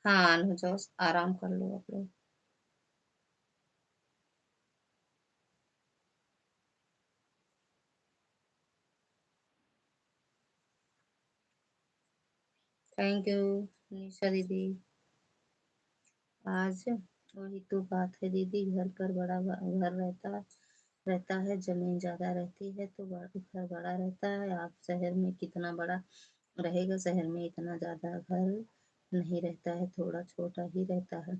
हाँ, on हो जाओ, आराम कर लो आप लोग। Thank you निशा दीदी। आज वही तो बात है दीदी, घर पर बड़ा बा-, घर रहता, रहता है, जमीन ज्यादा रहती है तो बड़-, घर बड़ा रहता है। आप शहर में कितना बड़ा रहेगा, शहर में इतना ज्यादा घर नहीं रहता है, थोड़ा छोटा ही रहता है।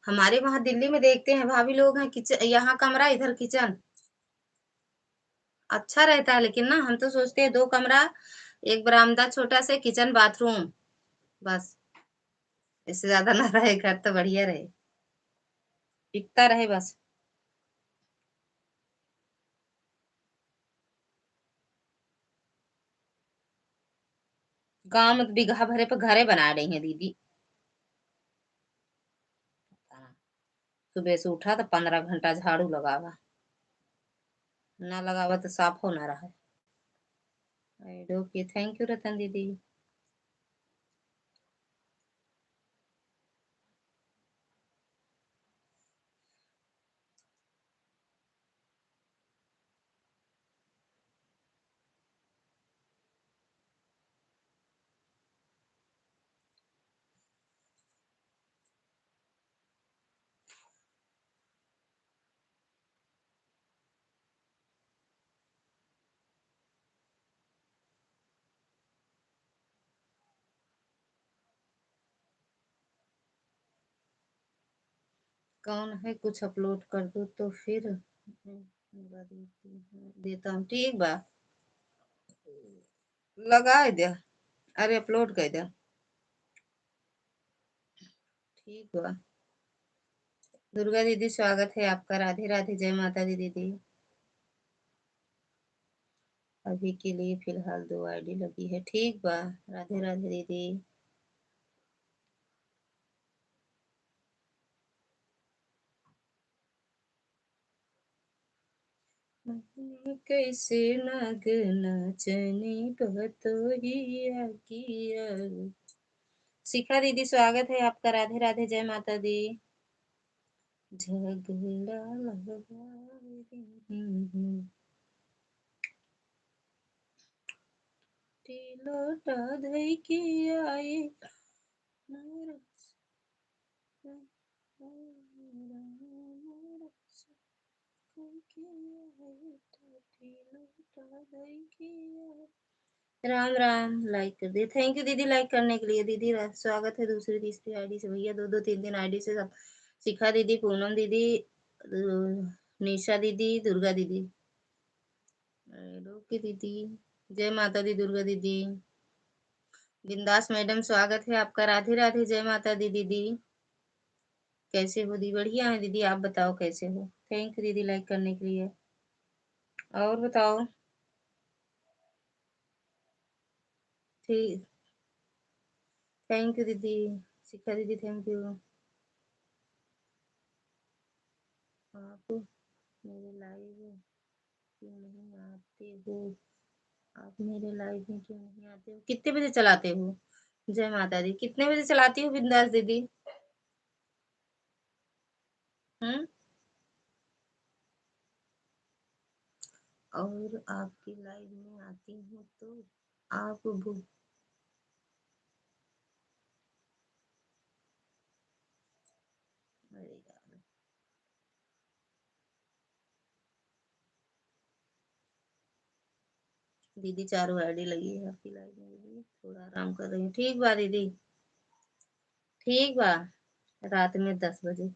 हमारे वहाँ दिल्ली में देखते हैं भाभी लोग हैं, किच-, यहाँ कमरा, इधर kitchen, अच्छा रहता है। लेकिन ना, हम तो सोचते हैं दो कमरा, एक बरामदा छोटा से, kitchen bathroom, बस, इससे ज्यादा ना रहे घर तो बढ़िया रहे, बिकता रहे बस। गाँव में तो बीघा भरे पे घरे बना रही हैं दीदी। सुबह से उठा तो पन्द्रह घंटा झाड़ू लगावा, ना लगावा तो साफ हो ना रहा है। Okay, thank you रतन दीदी। कौन है, कुछ upload कर दो तो फिर देता हूँ। ठीक बा, लगाए दे। अरे, upload कर दे। ठीक बा। दुर्गा दीदी, स्वागत है आपका। राधे राधे, जय माता दी दीदी। अभी के लिए फिलहाल दो ID लगी है। ठीक बा, राधे राधे दीदी। कैसे नाग नाचनी पतोहिया किया। शिखा दीदी, स्वागत है आपका। राधे राधे, जय माता दी। झगड़ा लगावे दिन। टिलोटा धई के आए। राम राम, like कर दिए। Thank you दीदी, like करने के लिए। दीदी, स्वागत है दूसरी तीसरी ID से। भैया, दो दो तीन तीन ID से सब, शिखा दीदी, पूनम दीदी, अ, निशा दीदी, दुर्गा दीदी। Hello की दीदी, जय माता दी दुर्गा दीदी। बिंदास madam, स्वागत है आपका। राधे राधे, जय माता दी दीदी। कैसे हो दी? बढ़िया है दीदी, आप बताओ कैसे हो? Thank you दीदी, like करने के लिए। और बताओ। ठीक, thank you दीदी, शिखा दीदी, thank you। आप मेरे live क्यों नहीं आते हो? आप मेरे live में क्यों नहीं आते हो? कितने बजे चलाते हो? जय माता दी। कितने बजे चलाती हो बिंदास दीदी? हम्म? और आपकी live में आती हूँ तो आप वो, अरे यार। दीदी, चारों ID लगी है आपकी live में, दीदी थोड़ा आराम कर रही हूँ। ठीक बा दीदी, ठीक बा, रात में दस बजे।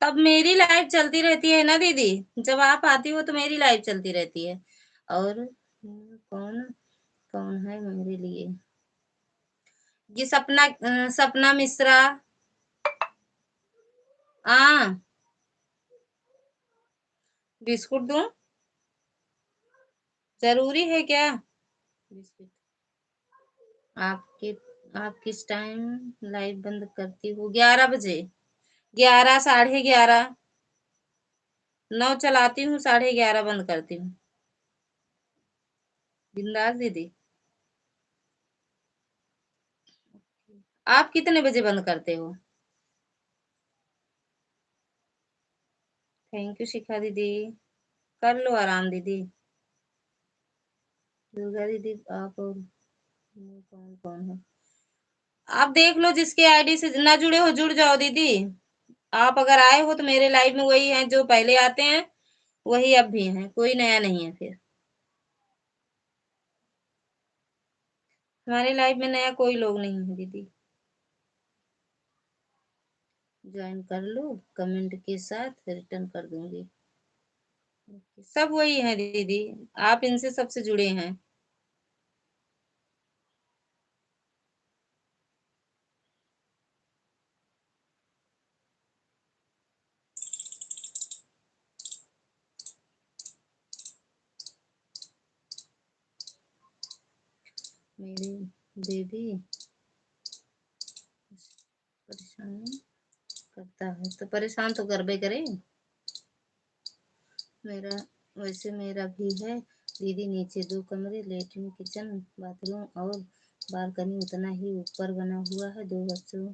तब मेरी लाइव चलती रहती है ना दीदी, जब आप आती हो तो मेरी लाइव चलती रहती है। और कौन, कौन है मेरे लिए? ये सपना, अ, सपना मिश्रा। हाँ, बिस्कुट दूं? जरूरी है क्या बिस्कुट? आपके, आप किस टाइम लाइव बंद करती हो? ग्यारह बजे, ग्यारह, साढ़े ग्यारह, नौ चलाती हूँ, साढ़े ग्यारह बंद करती हूँ। बिंदास दीदी, आप कितने बजे बंद करते हो? Thank you शिखा दीदी, कर लो आराम दीदी। दुर्गा दीदी, आप और कौन कौन है? आप देख लो, जिसके आईडी से ना जुड़े हो, जुड़ जाओ दीदी। आप अगर आए हो तो मेरे लाइव में वही हैं जो पहले आते हैं, वही अब भी हैं, कोई नया नहीं है फिर। हमारे लाइव में नया कोई लोग नहीं है दीदी। ज्वाइन कर लो, कमेंट के साथ रिटर्न कर दूंगी। सब वही हैं दीदी, आप इनसे सबसे जुड़े हैं। मेरी बेबी परेशान करता है, तो परेशान तो करबे करे। मेरा, वैसे मेरा भी है दीदी, नीचे दो कमरे, लेटरिन, किचन, बाथरूम और बालकनी उतना ही ऊपर बना हुआ है। दो बच्चों,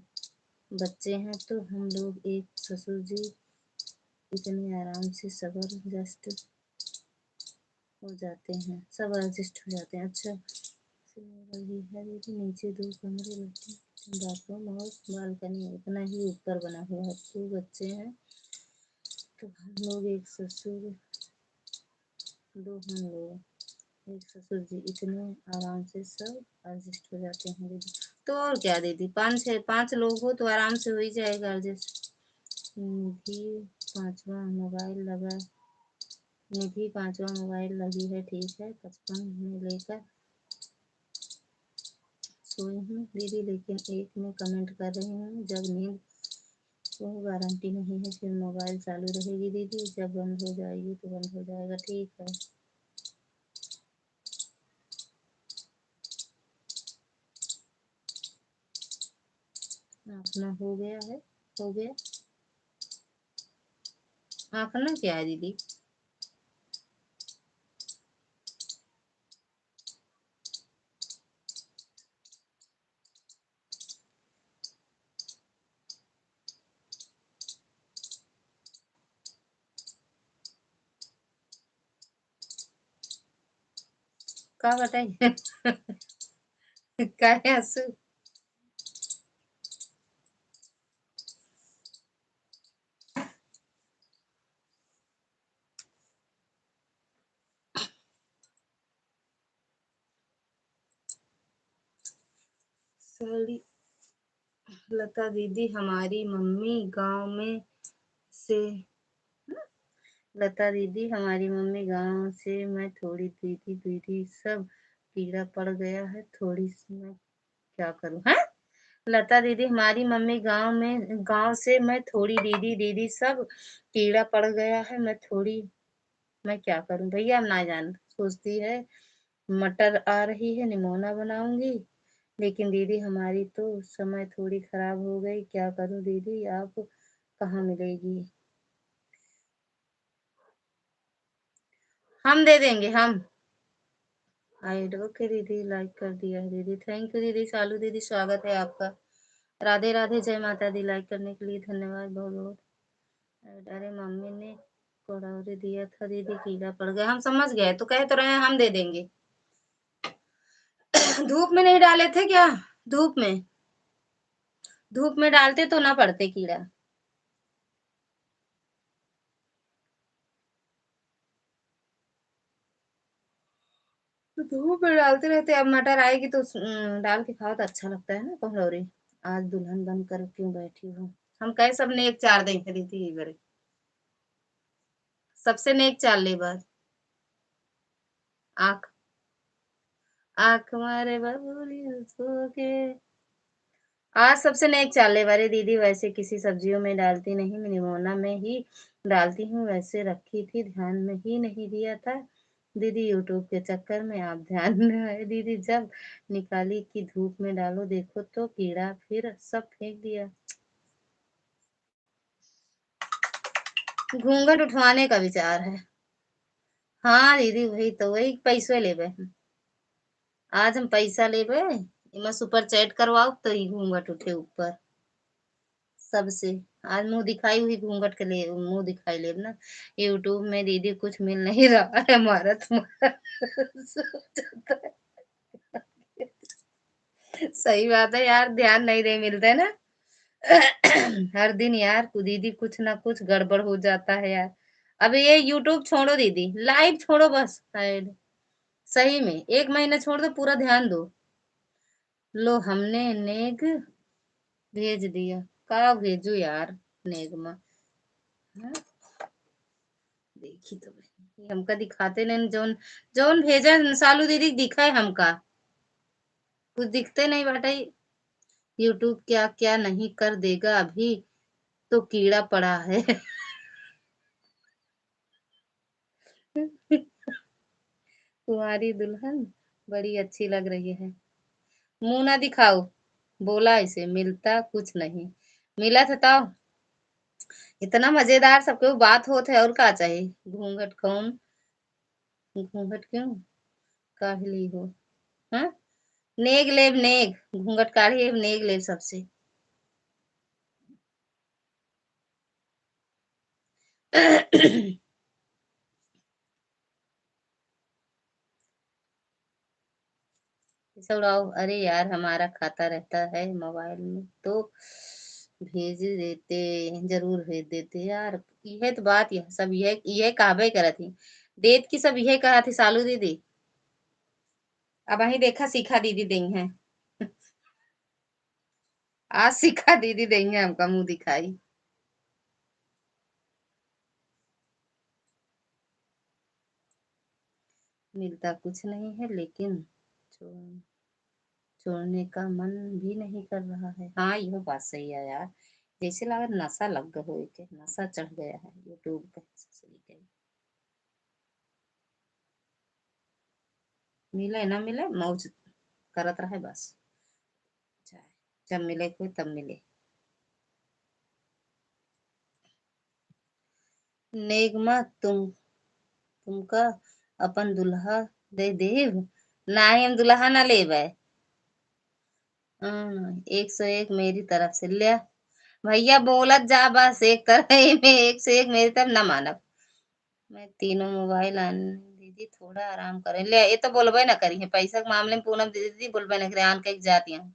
बच्चे हैं तो हम लोग एक ससुर जी इतने आराम से सबर जस्ट हो जाते हैं, सब एडजस्ट हो जाते हैं। अच्छा, वही है दीदी, नीचे दो कमरे, लेटरिन, किचन, बाथरूम और बालकनी, इतना ही ऊपर बना हुआ है। दो बच्चे हैं तो हम लोग एक ससुर, दो हम लोग, एक ससुर जी, इतने आराम से सब एडजस्ट हो जाते हैं दीदी। तो और क्या दीदी, पाँच छः, पाँच लोग हो तो आराम से हो ही जाएगा एडजस्ट। निधि पाँचवा मोबाइल लगा, निधि पाँचवा मोबाइल लगी है, ठीक है, पचपन में लेकर सोई हूँ दीदी, लेकिन एक में कमेंट कर रही हूँ, जब नींद, वो गारंटी नहीं है, फिर मोबाइल चालू रहेगी दीदी, जब बंद हो जाएगी तो बंद हो जाएगा। ठीक है, अपना हो गया है, हो गया। अपना क्या है दीदी? का बताई? काहे हंसू? सॉरी, लता दीदी, हमारी मम्मी गांव में से, लता दीदी, हमारी मम्मी गांव से मैं थोड़ी, दीदी, दीदी, सब कीड़ा पड़ गया है, थोड़ी सी मैं क्या करूं, हैं? लता दीदी, हमारी मम्मी गांव में, गांव से मैं थोड़ी, दीदी, दीदी, सब कीड़ा पड़ गया है, मैं थोड़ी, मैं क्या करूं भैया, हम ना जान। सोचती है मटर आ रही है, निमोना बनाऊंगी, लेकिन दीदी, हमारी तो समय थोड़ी खराब हो गई, क्या करूं दीदी, आप कहाँ मिलेगी? हम दे देंगे, हम। ऐड, ओके दीदी, लाइक कर दिया है दीदी। थैंक यू दीदी, शालू दीदी, स्वागत है आपका। राधे राधे, जय माता दी, लाइक करने के लिए धन्यवाद बहुत बहुत। ऐड, अरे मम्मी ने कोड़ौरी दिया था दीदी, कीड़ा पड़ गया। हम समझ गए, तो कह तो रहे हैं हम दे देंगे। धूप में नहीं डाले थे क्या? धूप में, धूप में डालते तो ना पड़ते कीड़ा। तो धूप में डालते रहते, अब मटर आएगी तो उस, उम, डाल के खाओ तो अच्छा लगता है ना। कोहरौरी, आज दुल्हन बनकर क्यों बैठी हो? हम कहे सब नेग चार देंगे दीदी, ये बरे। सबसे नेग चार ले बार। आँख, आँख मारे बबुली सो के। आज सबसे नेग चार ले बारे दीदी, वैसे किसी सब्जियों में डालती नहीं, निमोना में ही डालती हूँ, वैसे रखी थी ध्यान में ही नहीं दिया था दीदी, YouTube के चक्कर में आप ध्यान में आए दीदी, जब निकाली कि धूप में डालो, देखो तो कीड़ा फिर सब फेंक दिया। घूंघट उठवाने का विचार है। हाँ दीदी, वही तो, वही पैसो लेबे हम। आज हम पैसा लेबे, इमा super chat करवाओ तो ई घूंघट उठे ऊपर सबसे। आज मुंह दिखाई हुई घूंघट के लिए, मुंह दिखाई लेब ना। YouTube में दीदी कुछ मिल नहीं रहा है हमारा तुम्हारा। सही बात है यार, ध्यान नहीं दे मिलते ना। हर दिन यार कु-, दीदी कुछ ना कुछ गड़बड़ हो जाता है यार। अब ये YouTube छोड़ो दीदी, live छोड़ो बस। सही में एक महीना छोड़ दो, पूरा ध्यान दो। लो हमने नेग भेज दिया। का भेजू यार नेग मा? हाँ? देखी तो बहन, ये हमका दिखाते नहीं, जौन, जौन भेजा सालू दीदी दिखाए हमका, कुछ दिखते नहीं बाटे। YouTube क्या क्या नहीं कर देगा, अभी तो कीड़ा पड़ा है। तुम्हारी दुल्हन बड़ी अच्छी लग रही है। मुंह ना दिखाओ, बोला इसे, मिलता कुछ नहीं। मिला था तो इतना मजेदार सबके बात होत है, और का चाहिए? घूंघट कौन, घूंघट क्यों काढ़ ली हो? हाँ, नेग लेब नेग, घूंघट काढ़ी लेब, नेग लेब सबसे। पैसा उड़ाओ। अरे यार, हमारा खाता रहता है मोबाइल में तो भेज देते, जरूर भेज देते यार। यह तो बात, यह सब, यह, यह कहबे करत ही, देत की सब यह कहा थी सालू दीदी। अब वही देखा, सीखा दीदी देई हैं। आज सीखा दीदी देई हैं हमका मुंह दिखाई। मिलता कुछ नहीं है, लेकिन छोड़, छोड़ने का मन भी नहीं कर रहा है। हाँ, यह बात सही है यार, जैसे लागत नशा लग गया हो, एक नशा चढ़ गया है YouTube पे, ससुरी के। मिले ना मिले, मौज करत रहे बस, चाहे जब मिले कोई तब मिले। नेगमा, तुम, तुमका अपन दुल्हा दे देब? नाही, हम दुल्हा ना लेबे। हाँ, एक सौ एक मेरी तरफ से। ले भैया, बोलत जा बस एक तरह में, एक सौ एक मेरी तरफ ना मानब। मैं तीनों मोबाइल आन दीदी, थोड़ा आराम करें। ले, ये तो बोलबे ना करी है, पैसा के मामले में पूनम दीदी बोलबे ना करे, आन के जाती हैं।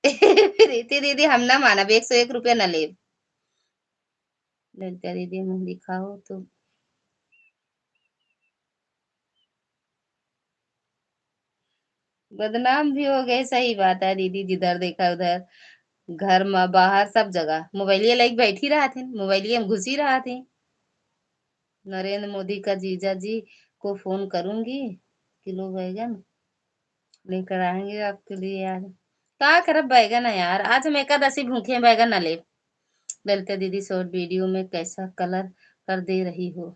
प्रीति दीदी, हम ना मानब, एक सौ एक रुपया ना लेब। ललिता दीदी, मुंह दिखाओ तो। बदनाम भी हो गए, सही बात है दीदी, जिधर देखा उधर, घर में, बाहर, सब जगह मोबाइलिए लेके बैठी रहत हैं, मोबाइलिए में घुसी रहत हैं। नरेंद्र मोदी का जीजा जी को फोन करूंगी, किलो बैगन लेकर आएंगे आपके लिए यार। का करब बैगन है यार, आज हम एकादशी भूखे हैं, बैगन ना लेब। ललिता दीदी, शॉर्ट वीडियो में कैसा कलर कर दे रही हो?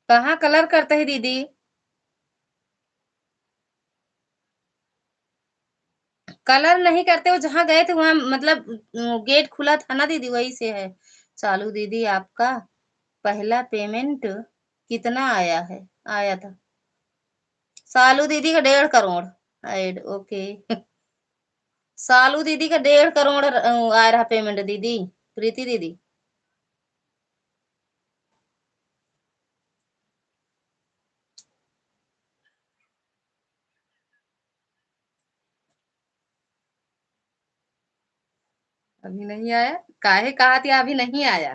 कहाँ कलर करते हैं दीदी? कलर नहीं करते, वो जहाँ गए थे वहाँ, मतलब, गेट खुला था ना दीदी, वही से है। चालू दीदी, आपका पहला पेमेंट कितना आया है? आया था सालू दीदी का डेढ़ करोड़। Add, okay. सालू दीदी का डेढ़ करोड़, अ, आ रहा पेमेंट दीदी, प्रीति दीदी। अभी नहीं आया, काहे कहा थी अभी नहीं आया?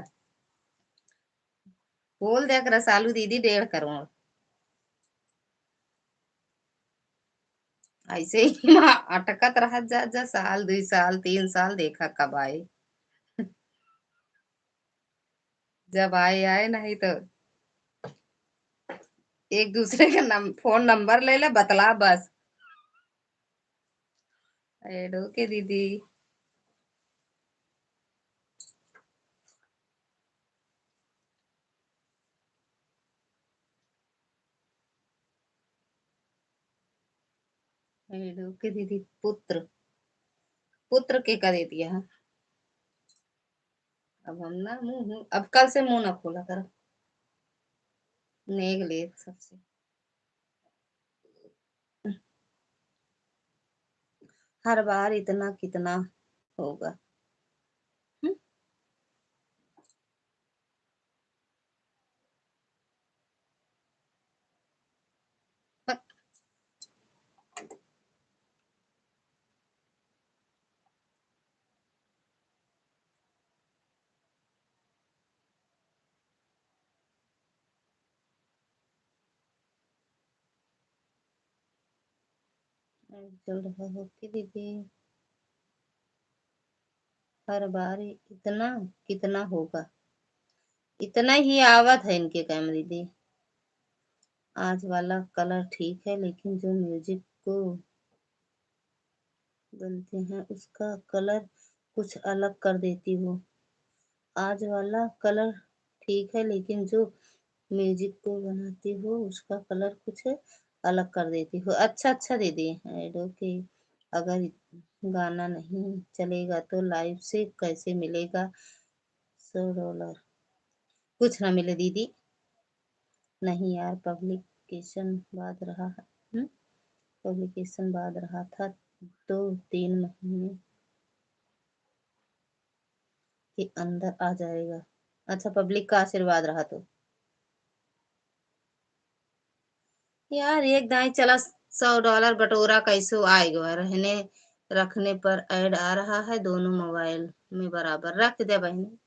बोल दे कर सालू दीदी डेढ़ करोड़। ऐसे ही मा अटकत रहत जा, जा साल, दुई साल, तीन साल, देखा कब आए। जब आए, आए, नहीं तो एक दूसरे का नम-, फोन नंबर ले ले, बतला बस। एडो के दीदी। एडो के दीदी, पुत्र, पुत्र के का दे दिया है? अब हम ना मुंह, अब कल से मुंह ना खोला कर। नेग ले सबसे। हर बार इतना कितना होगा? हम्म? चल रहा हो कि दीदी, हर बार इतना कितना होगा? इतना ही आवत है इनके कैमरे दीदी। आज वाला कलर ठीक है, लेकिन जो म्यूजिक को बनते हैं, उसका कलर कुछ अलग कर देती हो। आज वाला कलर ठीक है, लेकिन जो म्यूजिक को बनाती हो, उसका कलर कुछ अलग कर देती हो। अच्छा, अच्छा दीदी, एडो के अगर गाना नहीं चलेगा तो लाइव से कैसे मिलेगा सौ डॉलर? कुछ ना मिले दीदी। नहीं यार, पब्लिकेशन बाद रहा है, हम्म? पब्लिकेशन बाद रहा था, दो तीन महीने के अंदर आ जाएगा। अच्छा, पब्लिक का आशीर्वाद रहा तो। यार, एक दाई चला सौ डॉलर बटोरा कैसो आएगा, रहने रखने पर ऐड आ रहा है, दोनों मोबाइल में बराबर रख दे बहनी,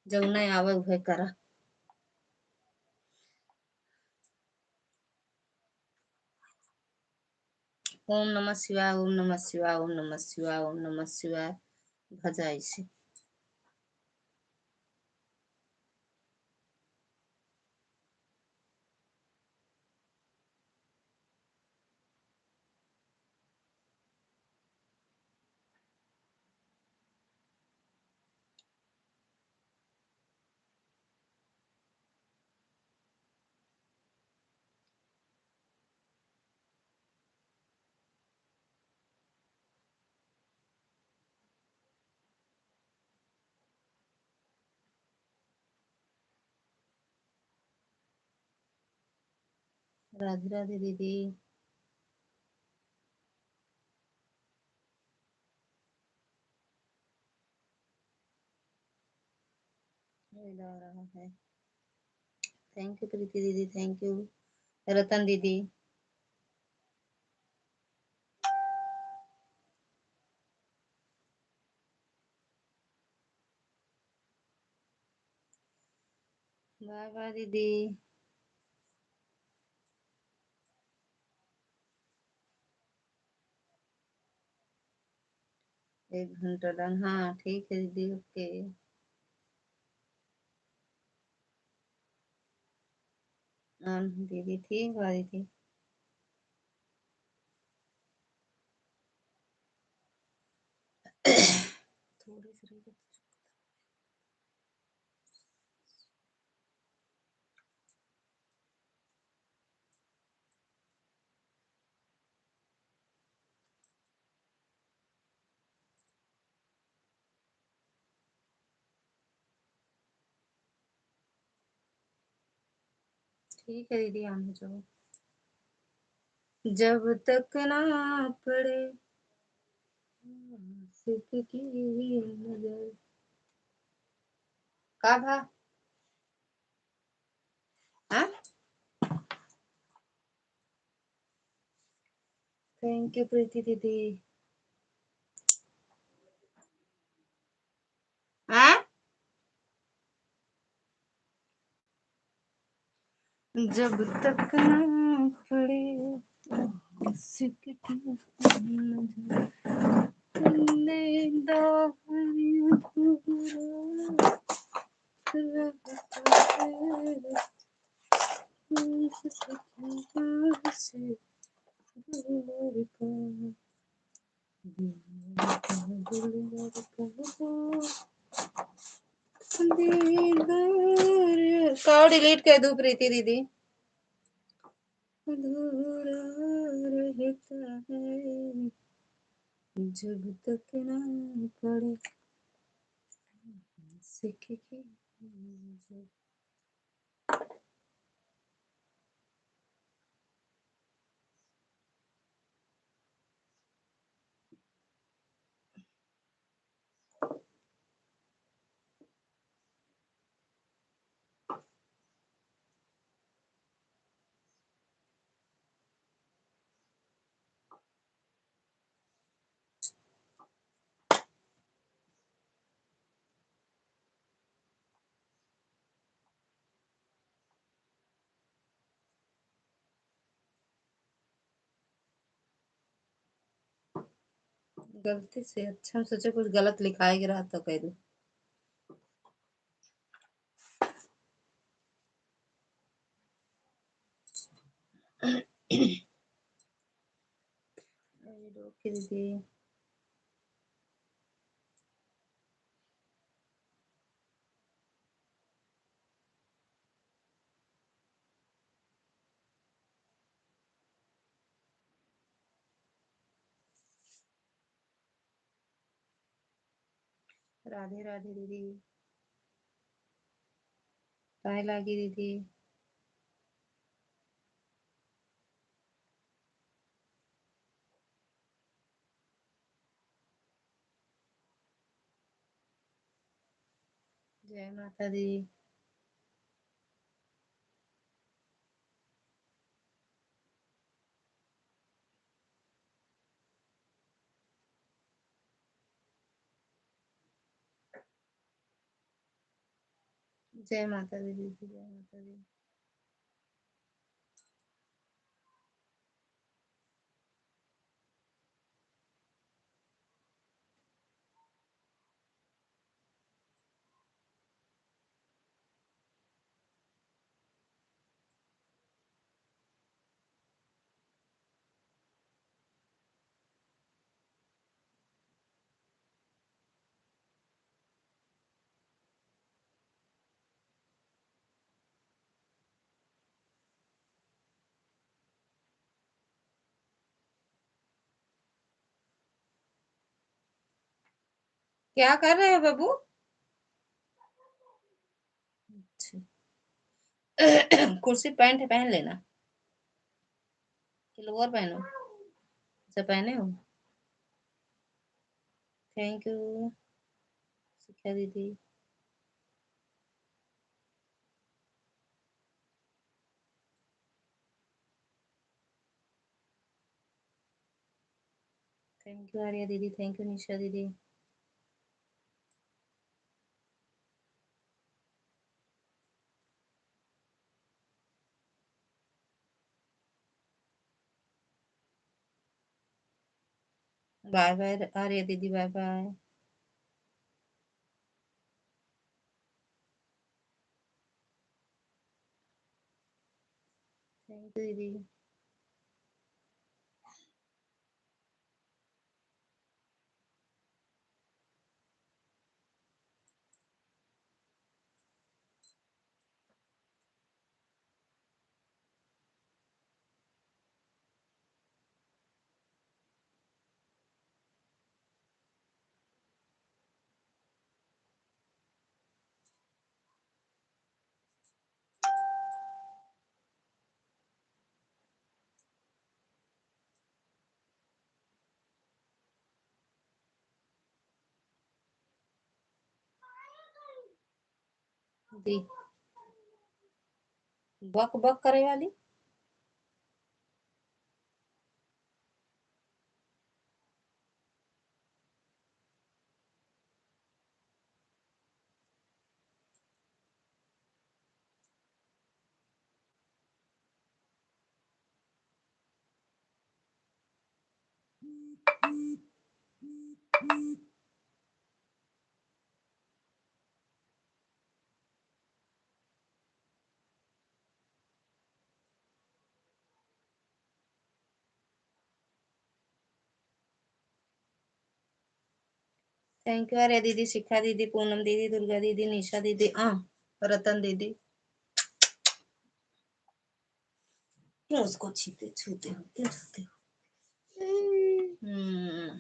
जौने आवे उहे करा। ओम नमः शिवाय, ओम नमः शिवाय, ओम नमः शिवाय, ओम नमः शिवाय। भजाई से। राधे राधे दीदी। ये ला रहा है। Thank you प्रीति दीदी, thank you रतन दीदी। बाय बाय दीदी। एक घंटा डन, हाँ ठीक है दीदी, ओके। हाँ दीदी, ठीक बा दीदी। थोड़ी सी रह गई। ठीक है दीदी, आने जाओ। जब तक ना पड़े आशिक की नजर। का भा? हाँ? Thank you प्रीति दीदी। हाँ? जब तक ना पड़े आशिक की से दूर का, दूर का, दूर का, दीदार। का delete कर दूँ प्रीति दीदी? अधूरा रहता है जब तक ना पड़े। गलती से, अच्छा, हम सोचे कुछ गलत लिखाए के रहा तो कह दे। अरे, रोक दीदी। राधे राधे दीदी। पाए लागी दीदी। जय माता दी। जय माता दी दीदी, जय माता दी। क्या कर रहे हो बाबू? अच्छा। कुर्सी पैंट पहन लेना कि लोअर पहनो? अच्छा, पहने हो। Thank you शिक्षा दीदी। Thank you आर्या दीदी, thank you निशा दीदी। बाय बाय आर्या दीदी, बाय बाय। Thank you दीदी। दी। बक बक करे वाली। Thank you आर्या दीदी, शिखा दीदी, पूनम दीदी, दुर्गा दीदी, निशा दीदी, आ, रतन दीदी। क्यों उसको छूते, छूते हो, क्यों छूते हो? हम्म। हम्म।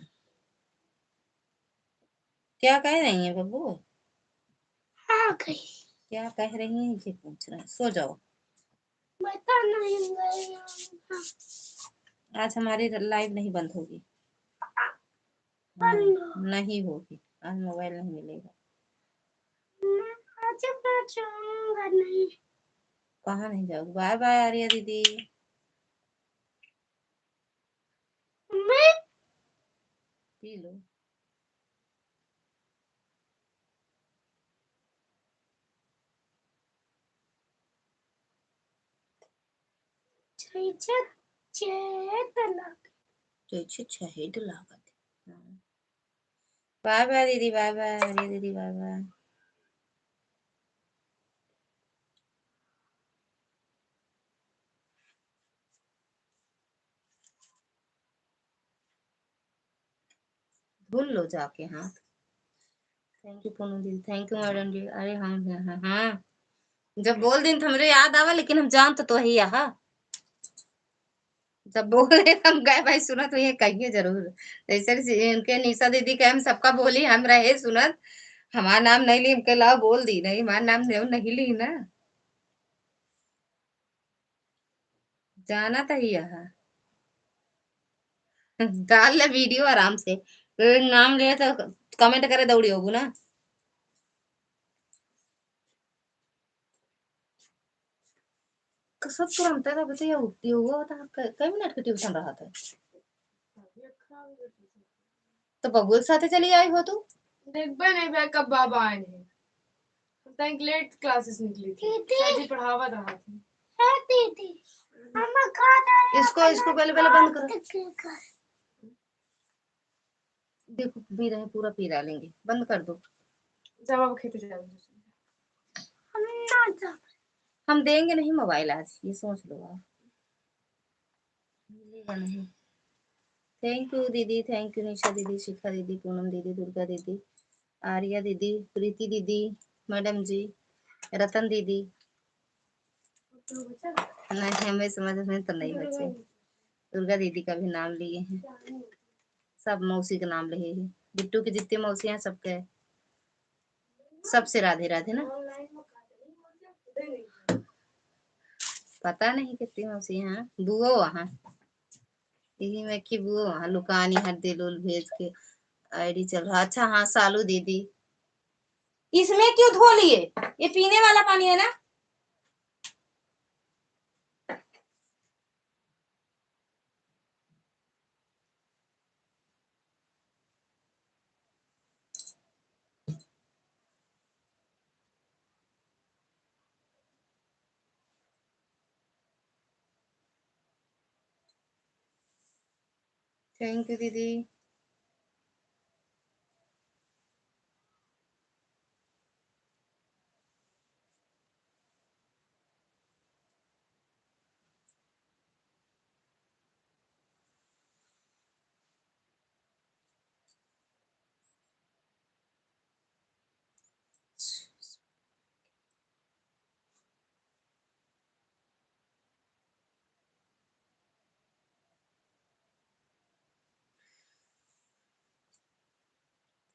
क्या कह रही हैं बब्बू? आ गई। क्या कह रही हैं, ये पूछ रहे हैं। सो जाओ। बता नहीं गई। आज हमारी live नहीं बंद होगी। बंद हो। नहीं होगी, आज mobile नहीं मिलेगा। मैं आज मैं जाऊंगा नहीं। कहाँ नहीं जाओगी? Bye bye आर्या दीदी। मैं पी लो। छह छह छह तलाक। छह छह छह तलाक। हाँ। Bye bye दीदी, bye bye, अरे दीदी, bye bye। धुल लो जाके हाथ। Thank you पूनम दीदी, thank you मैडम जी। अरे हाँ, हाँ, हाँ, हाँ। जब बोल दिन तो हमरे याद आवा, लेकिन हम जानत तो ही आहा। जब बोले हम गए भाई सुनत हुई कहिए जरूर। जैसे कि इनके निशा दीदी के हम सबका बोली, हम रहे सुनत, हमार नाम नहीं ली, हमके लाओ बोल दी, नहीं हमार नाम नहीं, नहीं ली ना। जाना तो ही है। डाल ले video आराम से, फिर नाम ले तो comment करे दौड़ी होगू ना। कसब तुरंत है, अभी तो ये उठती हुआ था, क-, कई मिनट की tuition रहा था। तो बबुआ के साथे चली आई हो तू? देखबे नहीं भैया कब बाबा आए हैं। हम तो एक late classes निकली थी। दीदी। सर जी पढ़ावत रहा थी। है दीदी। मम्मा कहाँ जा रहे हैं? इसको, इसको पहले, पहले बंद करो। देखो, पी रहे, पूरा पी डालेंगे, बंद कर दो। जब आप खेते जाओगे। हम ना जा। हम देंगे नहीं mobile आज, ये सोच लो आप। मिलेगा नहीं। Thank you दीदी, thank you निशा दीदी, शिखा दीदी, पूनम दीदी, दुर्गा दीदी, आर्या दीदी, प्रीति दीदी, मैडम जी, रतन दीदी। नहीं, हमें समझ में तो नहीं बचे। दुर्गा दीदी का भी नाम लिए हैं, सब मौसी का नाम लिए हैं, बिट्टू की जितनी मौसी हैं सबके, सबसे राधे राधे ना। पता नहीं कितनी मौसी हैं, बुआ वहाँ, यही में की बुआ वहाँ लुकानी हर दिल उल भेज के ID चल रहा। अच्छा हाँ, सालू दीदी, इसमें क्यों धो लिए? ये पीने वाला पानी है ना? Thank you दीदी।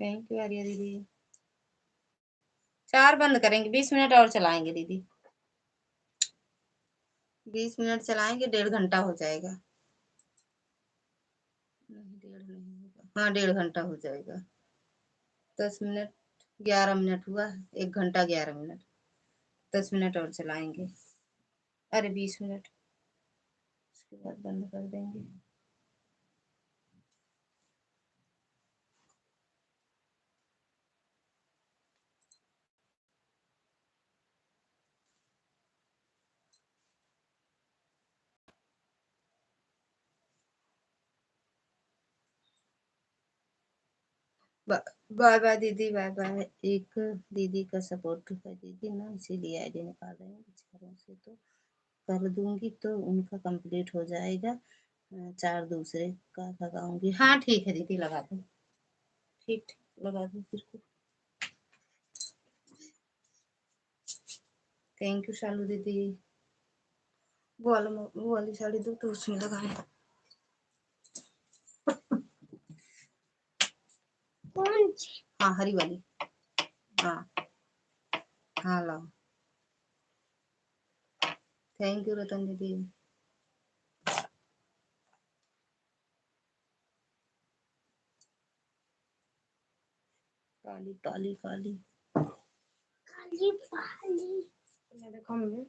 Thank you आर्या दीदी। चार बंद करेंगे, बीस मिनट और चलाएंगे दीदी, बीस मिनट चलाएंगे, डेढ़ घंटा हो जाएगा। नहीं, डेढ़ नहीं होगा, हाँ, डेढ़ घंटा हो जाएगा। दस मिनट, ग्यारह मिनट हुआ, एक घंटा ग्यारह मिनट, दस मिनट और चलाएंगे, अरे, बीस मिनट, उसके बाद बंद कर देंगे। बा-, बाय बाय दीदी, बाय बाय। एक दीदी का support है दीदी ना, इसीलिए ID निकाल रही हूँ, बेचारों से तो कर दूंगी तो उनका complete हो जाएगा। अ, चार दूसरे का लगाऊंगी। हाँ, ठीक है दीदी, लगा दो। ठीक, ठीक। लगा दो फिर को। Thank you शालू दीदी। वो वाला मो-, वो वाली साड़ी दो तो उसमें लगाए। कौन सी? हाँ, हरी वाली। हाँ। हाँ, लाओ। Thank you रतन दीदी। काली, काली, काली। काली, काली। ये देखो मम्मी।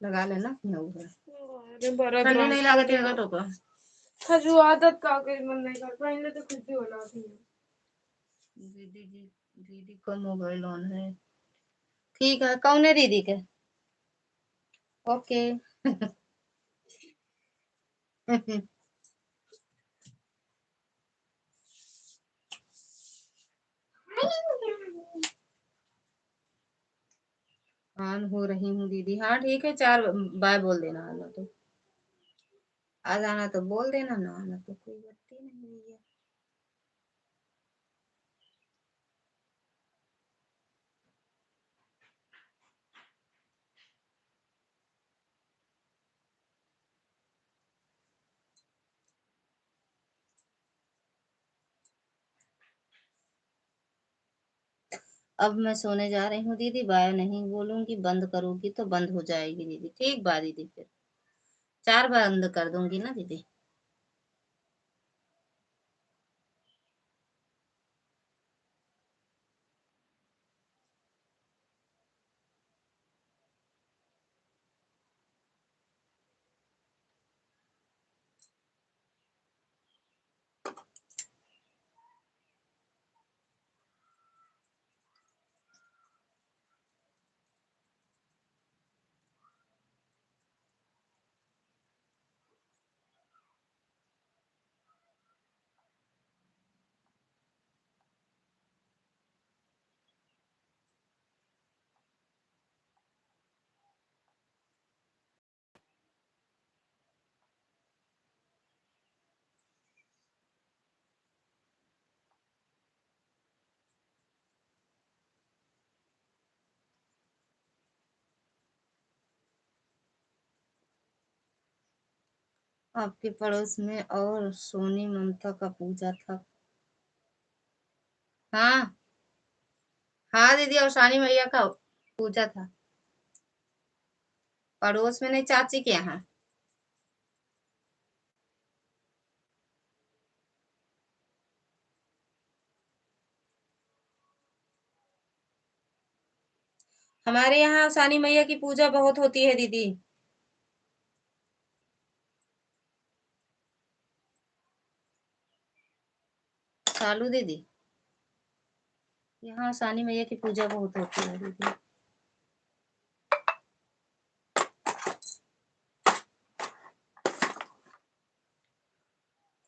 लगा लेना, यहाँ ऊपर। अरे, बड़ा ठंडी नहीं लागत है, टोपा। खजू आदत का करी, मन नहीं कर, पहले तो खुद ही होला थी। दीदी जी, दीदी का mobile on है। ठीक है, कौन है दीदी के? OK। On हो रही हूँ दीदी। हाँ, ठीक है, चार bye बोल देना, आना तो। आ जाना तो बोल देना, ना आना तो कोई बात ही नहीं है। अब मैं सोने जा रही हूँ दीदी, bye नहीं बोलूँगी, बंद करूँगी तो बंद हो जाएगी दीदी। ठीक बा दीदी, फिर चार बार बंद कर दूँगी ना दीदी। आपके पड़ोस में और सोनी ममता का पूजा था। हाँ, हाँ दीदी, और सानी मैया का पूजा था पड़ोस में, नहीं, चाची के यहाँ। हमारे यहाँ सानी मैया की पूजा बहुत होती है दीदी। चालू दीदी, यहाँ सानी मैया की पूजा बहुत होती है दीदी।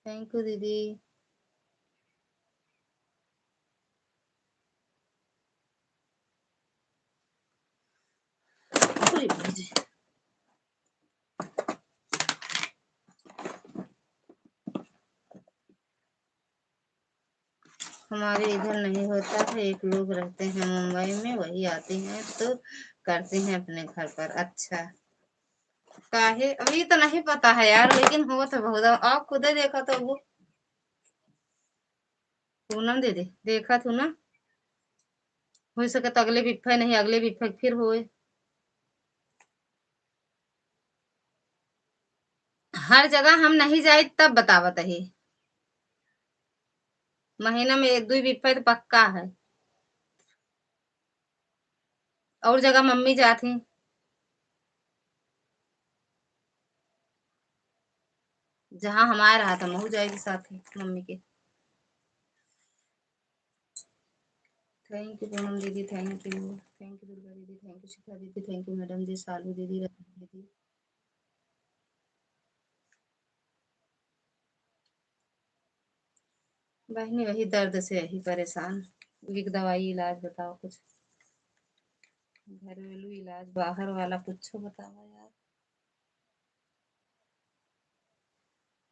Thank you दीदी। अरे बाबूजी। हमारे इधर नहीं होता है, एक लोग रहते हैं मुंबई में, वही आते हैं तो करते हैं अपने घर पर। अच्छा, काहे? अभी तो नहीं पता है यार, लेकिन होत है बहुत। आप खुदे देखा तो वो पूनम दीदी, देखा तू ना, हो सके तो अगले बिफे नहीं, अगले बिफे फिर होए। हर जगह हम नहीं जाए तब बतावत ही, महीना में एक दुई बिफे तो पक्का है। और जगह मम्मी जात ही, जहाँ हमारे रहा था, महू जाएगी साथ ही मम्मी के। Thank you पूनम दीदी, thank you, thank you Durga दीदी, thank you शिखा दीदी, thank you मैडम जी, सालू दीदी, रतन दीदी। बहनी, वही दर्द से यही परेशान। एक दवाई इलाज बताओ कुछ, घरेलू इलाज, बाहर वाला कुछ बताओ यार।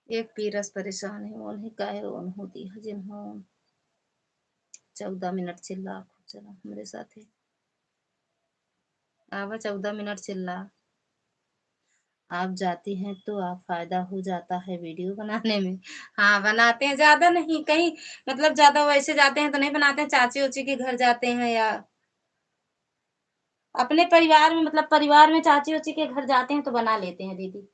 एक पीरस परेशान है, उन्हें काहे उन्हों दी है, जिन्हों चौदह मिनट चिल्ला खूब चला हमरे साथे। आवा चौदह मिनट चिल्ला। आप जाती हैं तो आप फायदा हो जाता है वीडियो बनाने में। हाँ, बनाते हैं, ज्यादा नहीं, कहीं मतलब ज्यादा वैसे जाते हैं तो नहीं बनाते हैं, चाची उची के घर जाते हैं या अपने परिवार में, मतलब परिवार में चाची उची के घर जाते हैं तो बना लेते हैं दीदी।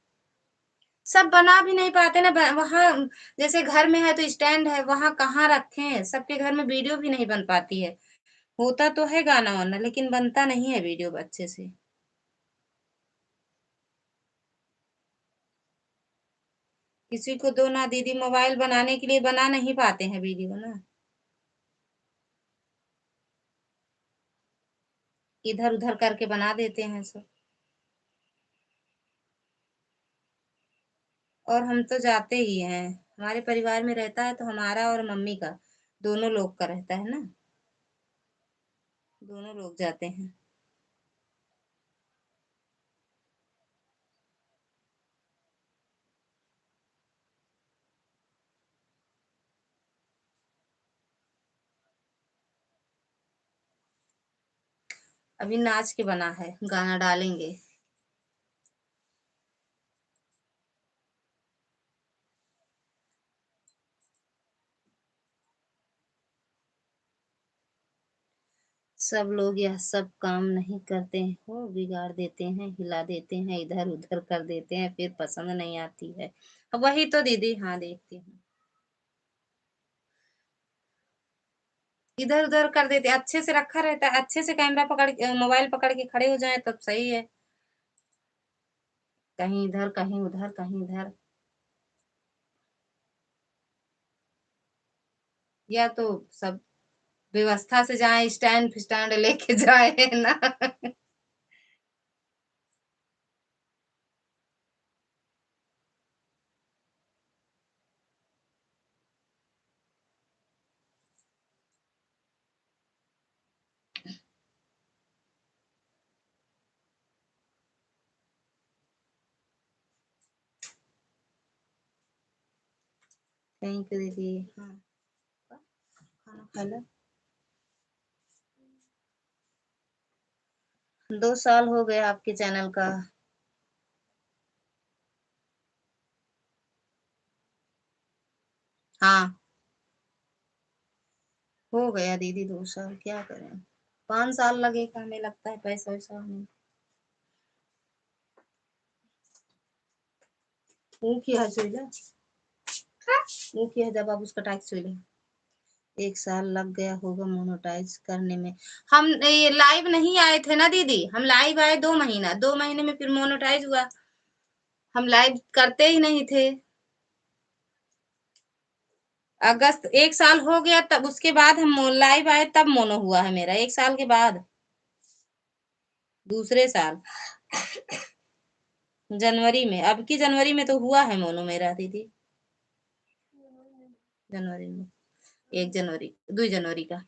सब बना भी नहीं पाते ना, ब-, वहाँ जैसे घर में है तो स्टैंड है, वहाँ कहाँ रखें, सबके घर में वीडियो भी नहीं बन पाती है। होता तो है गाना वाना, लेकिन बनता नहीं है वीडियो अच्छे से। किसी को दो ना दीदी, मोबाइल बनाने के लिए बना नहीं पाते हैं वीडियो ना, इधर उधर करके बना देते हैं सब। और हम तो जाते ही हैं, हमारे परिवार में रहता है तो हमारा और मम्मी का, दोनों लोग का रहता है ना, दोनों लोग जाते हैं। अभी नाच के बना है, गाना डालेंगे। सब लोग यह सब काम नहीं करते हो, बिगाड़ देते हैं, हिला देते हैं, इधर उधर कर देते हैं, फिर पसंद नहीं आती है। अब वही तो दीदी, हाँ, देखती हूँ, इधर उधर कर देते, अच्छे से रखा रहता है, अच्छे से कैमरा पकड़ के, मोबाइल पकड़ के खड़े हो जाए तब सही है, कहीं इधर, कहीं उधर, कहीं इधर। या तो सब व्यवस्था से जाए, स्टैंड फिस्टैंड लेके जाए, है ना? Thank you दीदी। हाँ, खाना खा लो। दो साल हो गया आपके चैनल का। हाँ, हो गया दीदी दो साल, क्या करें, पाँच साल लगेगा हमें लगता है पैसा वैसा आने। ऊ की है सोइला? ऊ की है जब आप उसका टाइट सोइला? एक साल लग गया होगा मोनेटाइज करने में। हम ये लाइव नहीं आए थे ना दीदी, हम लाइव आए दो महीना, दो महीने में फिर मोनेटाइज हुआ। हम लाइव करते ही नहीं थे। अगस्त, एक साल हो गया, तब उसके बाद हम मो-, लाइव आए तब मोनो हुआ है मेरा, एक साल के बाद, दूसरे साल जनवरी में, अब की जनवरी में तो हुआ है मोनो मेरा दीदी, जनवरी में, एक जनवरी, दो जनवरी का।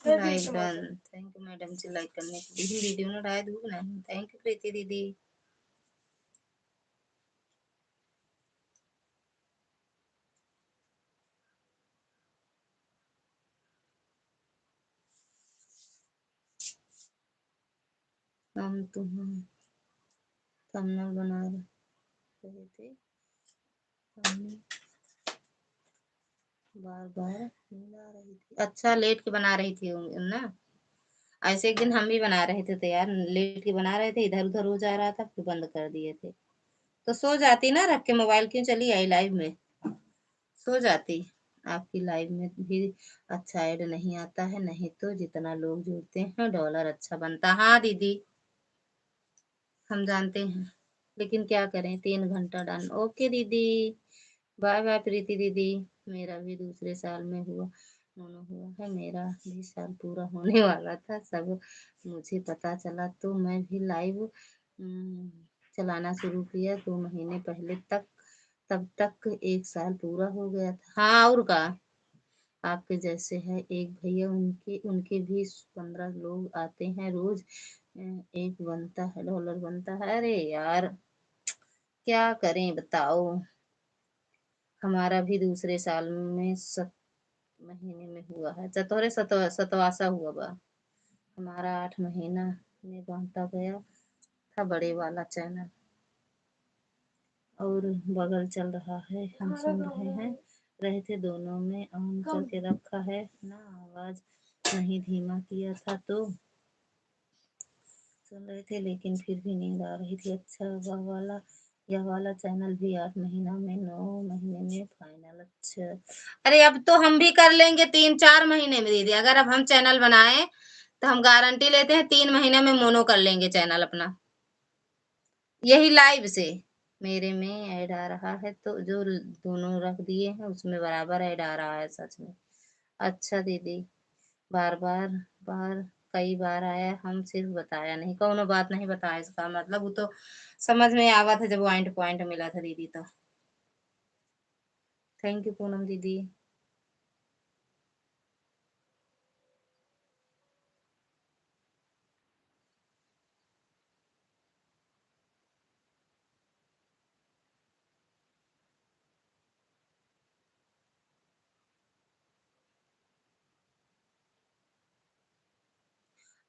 Live done. Thank you madam जी, लाइक करने के लिए। वीडियो ना डाल दूँ नहीं। थैंक यू प्रीति दीदी। हम तुम्हें थंबनेल बना रहे थे, हम बार बार मिला रही थी। अच्छा, लेट के बना रही थी ना, ऐसे एक दिन हम भी बना रहे थे, तो यार लेट के बना रहे थे, इधर उधर हो जा रहा था, फिर बंद कर दिए थे। तो सो जाती ना रख के मोबाइल, क्यों चली आई लाइव में, सो जाती। आपकी लाइव में भी अच्छा ऐड नहीं आता है, नहीं तो जितना लोग जुड़ते हैं डॉलर अच्छा बनता। हाँ दीदी, हम जानते हैं, लेकिन क्या करें, तीन घंटा डन। ओके दीदी, बाय बाय प्रीति दीदी। मेरा भी दूसरे साल में हुआ, मोनो हुआ है, मेरा भी साल पूरा होने वाला था, सब मुझे पता चला तो मैं भी लाइव हम्म, चलाना शुरू किया दो महीने पहले तक, तब तक एक साल पूरा हो गया था। हाँ, और का? आपके जैसे है एक भैया, उनके, उनके भी पन्द्रह लोग आते हैं रोज, अ, एक बनता है, डॉलर बनता है। अरे यार, क्या करें बताओ, हमारा भी दूसरे साल में सत महीने में हुआ है, चतोरे सतवा-, सतवासा हुआ बा। हमारा आठ महीना में बांटा गया था बड़े वाला चैनल। और बगल चल रहा है, हम सुन रहे हैं, रहे थे दोनों में on करके रखा है ना, आवाज नहीं धीमा किया था तो सुन रहे थे, लेकिन फिर भी नींद आ रही थी। अच्छा, वह वाला, यह वाला चैनल भी आठ महीना में, नौ महीने में फाइनल। अच्छा, अरे अब तो हम भी कर लेंगे तीन चार महीने में दीदी। अगर अब हम चैनल बनाए तो हम गारंटी लेते हैं तीन महीने में मोनो कर लेंगे चैनल अपना, यही लाइव से। मेरे में ऐड आ रहा है तो जो दोनों रख दिए हैं उसमें बराबर ऐड आ रहा है सच में। अच्छा दीदी, बार बार, बार, कई बार आया, हम सिर्फ बताया नहीं। कौनो बात नहीं बताया, इसका मतलब वो तो समझ में आवत है जब पॉइंट पॉइंट मिला था दीदी तो। थैंक यू पूनम दीदी।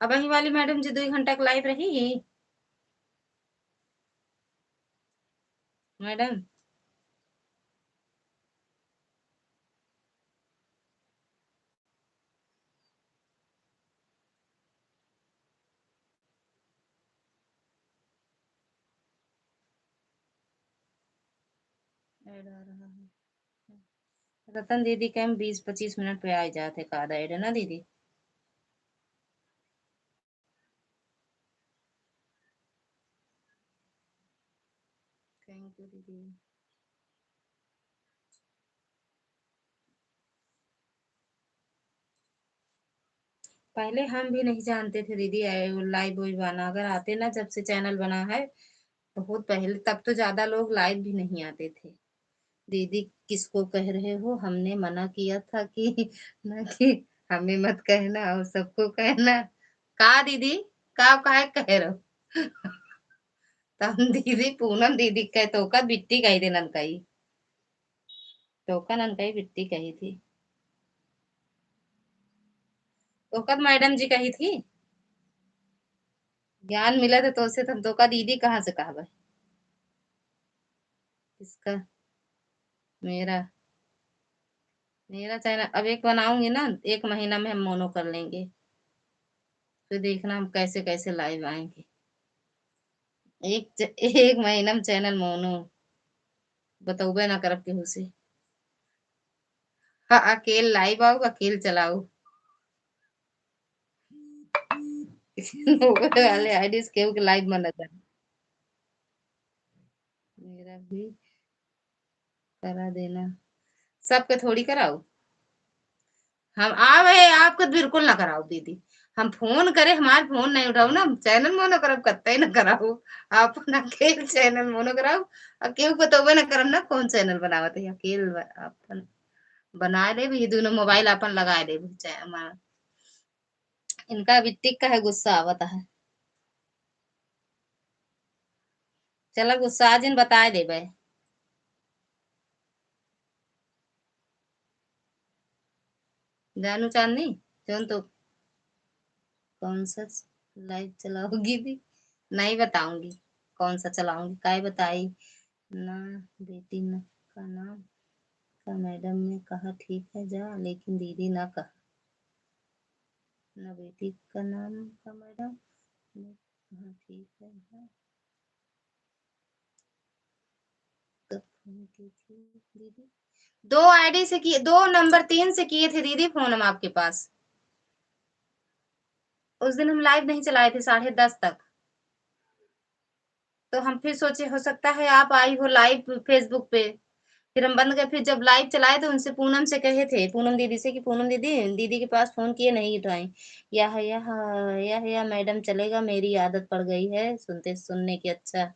अब वही वाली मैडम जी दुई घंटा के लाइव रही ही मैडम। ऐड आ रहा है। रतन दीदी के हम बीस पच्चीस मिनट पे आ जाते का ऐड है ना दीदी। थैंक यू दीदी। पहले हम भी नहीं जानते थे दीदी, लाइव वाइव आना। अगर आते ना, जब से चैनल बना है बहुत पहले, तब तो ज्यादा लोग लाइव भी नहीं आते थे। दीदी किसको कह रहे हो? हमने मना किया था कि ना, कि हमें मत कहना और सबको कहना। का दीदी, का काहे कह रहे हो? तो हम दीदी, पूनम दीदी कहे तो का बिट्टी कही देनन कही। तोका ननकई बिट्टी कही थी। तोका तो मैडम जी कही थी, ज्ञान मिला था तोसे, तो हम तोका दीदी कहाँ से कहबे? इसका मेरा, मेरा चैनल अब एक बनाऊंगी ना, एक महीना में हम मोनो कर लेंगे। तो देखना हम कैसे कैसे लाइव आएंगे। एक च-, एक महीना में चैनल मोनो, बतौबे ना करब केहू से। हाँ, अकेल लाइव आऊ, अकेल चलाऊ। मोबाइल वाले आईडी से केहू के लाइव में नजर। मेरा भी करा देना। सबके थोड़ी कराऊ। हम आवे, आपके बिल्कुल ना कराऊ दीदी। हम फोन करे, हमार फोन नहीं उठाऊ ना, हम चैनल मोनो करब, कत्ते ना कराऊ। आप ना अकेल चैनल मोनो कराऊ, और केहू बतौबे ना करब ना कौन चैनल बनावत है। अकेल ब-, अपन बनाए लेब, ये दोनों मोबाइल अपन लगाए लेब, चाहे हमारा। इनका बिट्टी का है गुस्सा आवत है। चला गुस्सा जिन बताए देबे। जानू चांदनी, जौन तो कौन सा लाइव चलाओगी भी? नहीं बताऊंगी कौन सा चलाऊंगी, काय बताई ना। बेटी न, का नाम का मैडम ने कहा ठीक है जा, लेकिन दीदी ना कहा। ना बेटी का नाम का मैडम ने कहा ठीक है जा। कब फोन की थी दीदी? दो आईडी से किए, दो नंबर तीन से किए थे दीदी फोन हम आपके पास। उस दिन हम लाइव नहीं चलाए थे साढ़े दस तक, तो हम फिर सोचे हो सकता है आप आई हो लाइव फेसबुक पे, फिर हम बंद कर, फिर जब live चलाए तो उनसे, पूनम से कहे थे, पूनम दीदी से कि पूनम दीदी, दीदी के पास फोन किए, नहीं उठाई। यह, यह, यह, यह मैडम चलेगा, मेरी आदत पड़ गई है सुनते, सुनने की। अच्छा,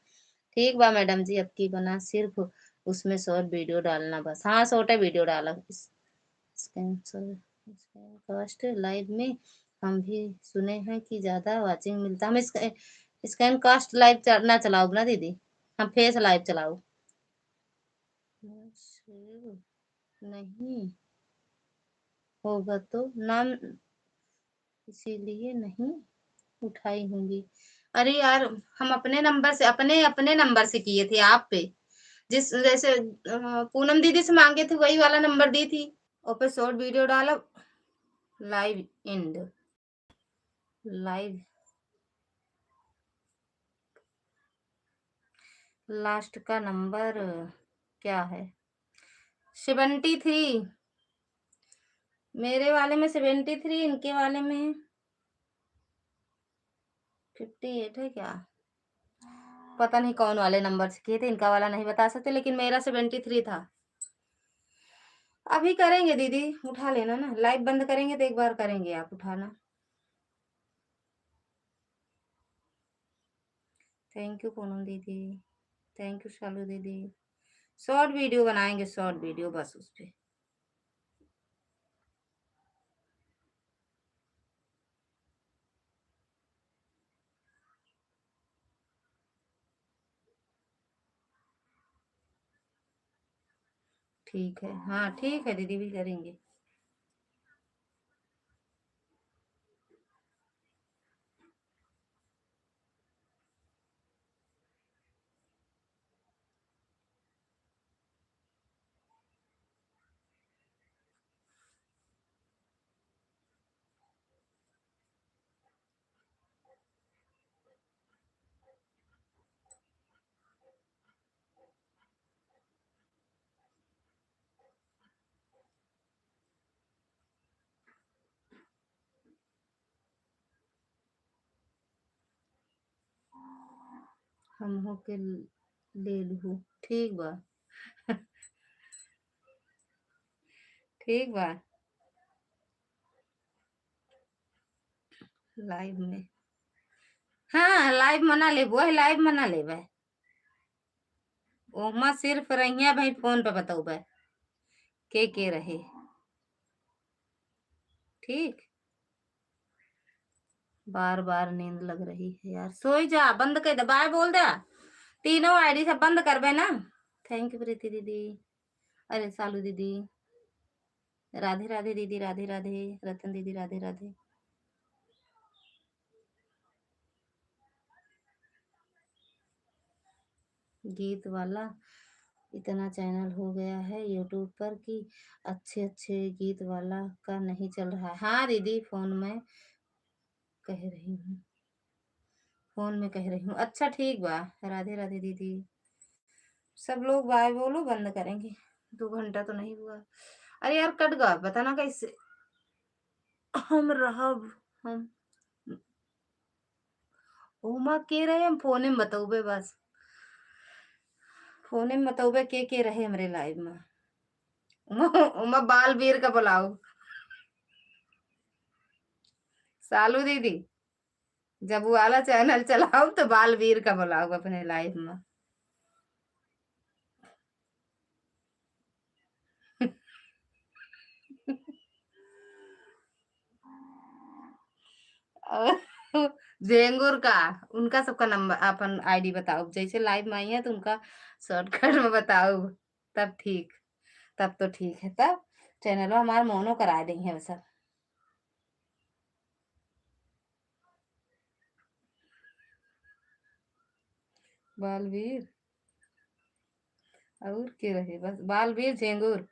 ठीक बा मैडम जी, अब की बना सिर्फ उसमें short video डालना बस। हाँ, short video डाला। इस-, screen, sorry, screencast live में हम भी सुने हैं कि ज्यादा watching मिलता। हम इस, screencast live च-, ना चलाओ ना दीदी, हम face live चलाओ। नहीं होगा तो नाम इसीलिए नहीं उठाई होंगी। अरे यार, हम अपने नंबर से, अपने, अपने नंबर से किए थे आप पे। जिस, जैसे, अ, पूनम दीदी से मांगे थे, वही वाला नंबर दी थी। ओपे short video डालब, live end, live। Last का नंबर क्या है? Seventy three। मेरे वाले में seventy three, इनके वाले में fifty eight है क्या? पता नहीं कौन वाले नंबर से किए थे, इनका वाला नहीं बता सकते, लेकिन मेरा seventy three था। अभी करेंगे दीदी, उठा लेना ना, live बंद करेंगे तो एक बार करेंगे, आप उठाना। Thank you पूनम दीदी, thank you शालू दीदी। Short video बनाएंगे, short video बस उस पे। ठीक है, हाँ ठीक है दीदी, भी करेंगे। हमहू के ले लूहू। ठीक बा। ठीक बा। Live में, हाँ, live में ना लेबो, live में ना लेबे। ओमा सिर्फ रहिया भाई फोन पे बतौबे के के रहे। ठीक, बार बार नींद लग रही है यार, सोई जा, बंद कर दे, bye बोल दे, तीनों ID से बंद करबे ना। Thank you प्रीति दीदी, अरे सालू दीदी, राधे राधे दीदी, राधे राधे रतन दीदी, राधे राधे। गीत वाला इतना channel हो गया है YouTube पर कि अच्छे अच्छे गीत वाला का नहीं चल रहा है। हाँ दीदी, फोन में कह रही हूँ, फोन में कह रही हूँ। अच्छा ठीक बा, राधे राधे दीदी। सब लोग bye बोलो, बंद करेंगे, दो घंटा तो नहीं हुआ। अरे यार कट गवा, पता ना कैसे। हम रहब, हम ओमा के रहे, हम फोने में बतौबे बस। फोने में बतौबे के के रहे हमरे live में। ओमा, ओमा बालवीर का बुलाओ। सालू दीदी, जब वो वाला channel चलाओ तो बालवीर का बुलाओ अपने live में। और झेंगुर का, उनका सबका नंबर, अपन ID बताओ, जैसे live में आई है तो उनका shortcut में बताओ, तब ठीक, तब तो ठीक है, तब channel हमार मोनो करा देंगे सब। बालवीर और के रहे, बस बालवीर, झेंगुर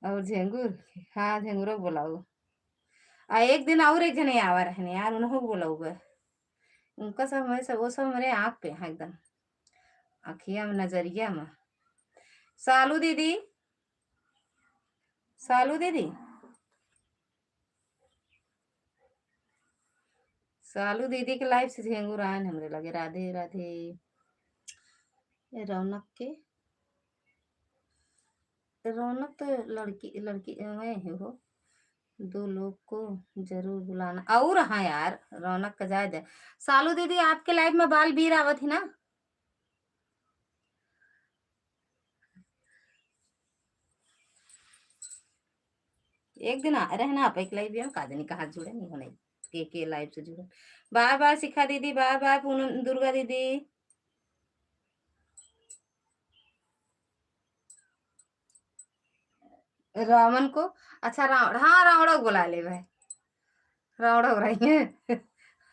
और झेंगुर, हाँ झेंगुरो को बुलाओ। आ एक दिन और एक जने आवा रहने यार, उनको बुलाओ बे। उनका सब हमारे सब, वो सब हमारे आँख पे हैं एकदम, अखिया में, नजरिया में। सालू दीदी, सालू दीदी, सालू दीदी के live से झेंगुर आयन हमरे लगे। राधे राधे। ए रौनक के, रौनक तो लड़की, लड़की में है हो। दो लोग को जरूर बुलाना। और हाँ यार, रौनक का जाए दे। सालू दीदी, आपके लाइव में बालवीर आवत ही ना? एक दिन आ रहे ना आप एक लाइव में, का जानी कहाँ जुड़े, नहीं होने के, के लाइव से जुड़े। बाय बाय शिखा दीदी, बाय बाय पूनम, दुर्गा दीदी। रावण को, अच्छा, रावण, हाँ, रावण को बुला ले भाई, रावण हो रही है।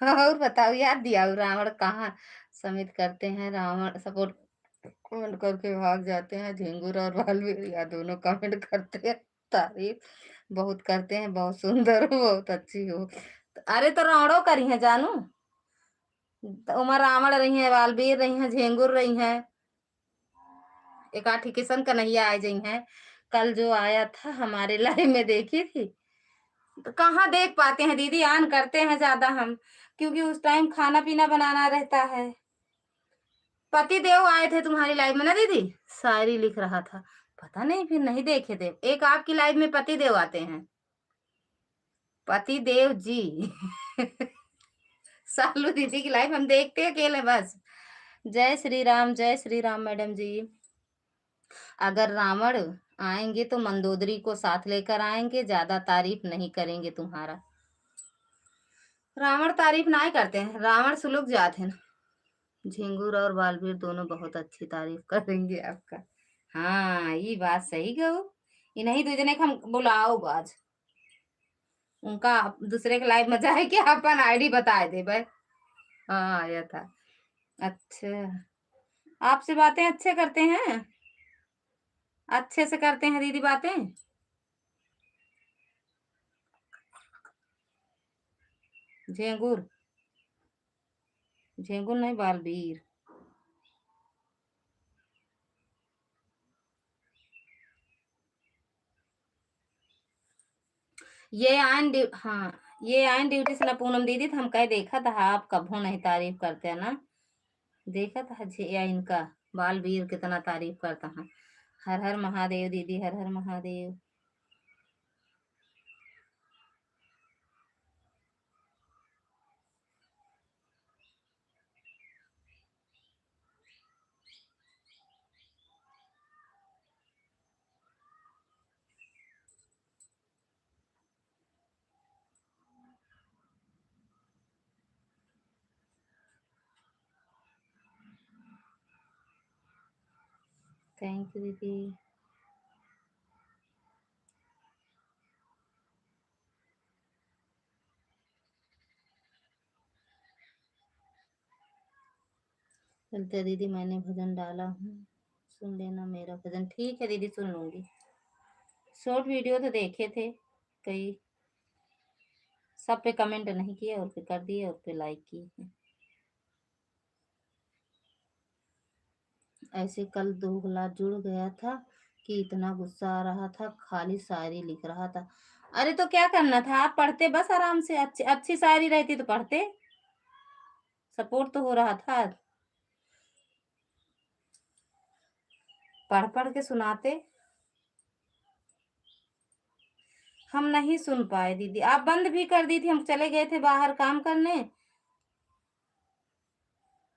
और बताओ यार, दिया रावण कहाँ समित करते हैं, रावण सपोर्ट कमेंट करके भाग जाते हैं, झिंगुर और बालवीर या दोनों कमेंट करते हैं, तारीफ बहुत करते हैं, बहुत सुंदर हो, बहुत अच्छी हो। अरे तो रावणो करी है जानू, तो उमा रावण रही है, बालवीर रही है, झिंगुर रही है, एक आठी किशन कन्हैया आ जाई हैं। कल जो आया था हमारे लाइव में, देखी थी? तो कहाँ देख पाते हैं दीदी, on करते हैं ज्यादा हम, क्योंकि उस टाइम खाना पीना बनाना रहता है। पति देव आए थे तुम्हारी लाइव में ना दीदी, शायरी लिख रहा था, पता नहीं फिर नहीं देखे थे। एक आपकी लाइव में पति देव आते हैं, पति देव जी। सालू दीदी की लाइव हम देखते अकेले बस। जय श्री राम, जय श्री राम मैडम जी। अगर रावण आएंगे तो मंदोदरी को साथ लेकर आएंगे, ज्यादा तारीफ नहीं करेंगे तुम्हारा। रावण तारीफ नाहीं करते हैं, रावण सुलुक जात हैं। झिंगुर और बालवीर दोनों बहुत अच्छी तारीफ करेंगे आपका। हाँ, ये बात सही कहू। इन्हीं दो जने के हम बुलाओ आज। उनका दूसरे के लाइव में जाए के अपन आईडी बताए देबे। हाँ, आया था। अच्छा, आपसे बातें अच्छे करते हैं, अच्छे से करते हैं दीदी बातें। झेंगुर, झेंगुर नहीं, बालवीर। ये आइन ड्यू-, हाँ, ये आइन ड्यूटी से ना पूनम दीदी, तो हम कहे देखा था, आप कभो नहीं तारीफ करते हैं ना। देखा था जे या इनका बालवीर कितना तारीफ करता है। हर हर महादेव दीदी, हर हर महादेव। Thank you दीदी। चलते दीदी, मैंने भजन डाला हूँ, सुन लेना मेरा भजन। ठीक है दीदी, सुन लूँगी। शॉर्ट वीडियो तो देखे थे कई, सब पे कमेंट नहीं किए और पे कर दिए और पे लाइक किए हैं। ऐसे कल दोगला जुड़ गया था कि इतना गुस्सा आ रहा था, खाली शायरी लिख रहा था। अरे तो क्या करना था, आप पढ़ते बस आराम से, अच्छी, अच्छी शायरी रहती तो पढ़ते, सपोर्ट तो हो रहा था। पढ़ पढ़ के सुनाते। हम नहीं सुन पाए दीदी, आप बंद भी कर दी थी, हम चले गए थे बाहर काम करने,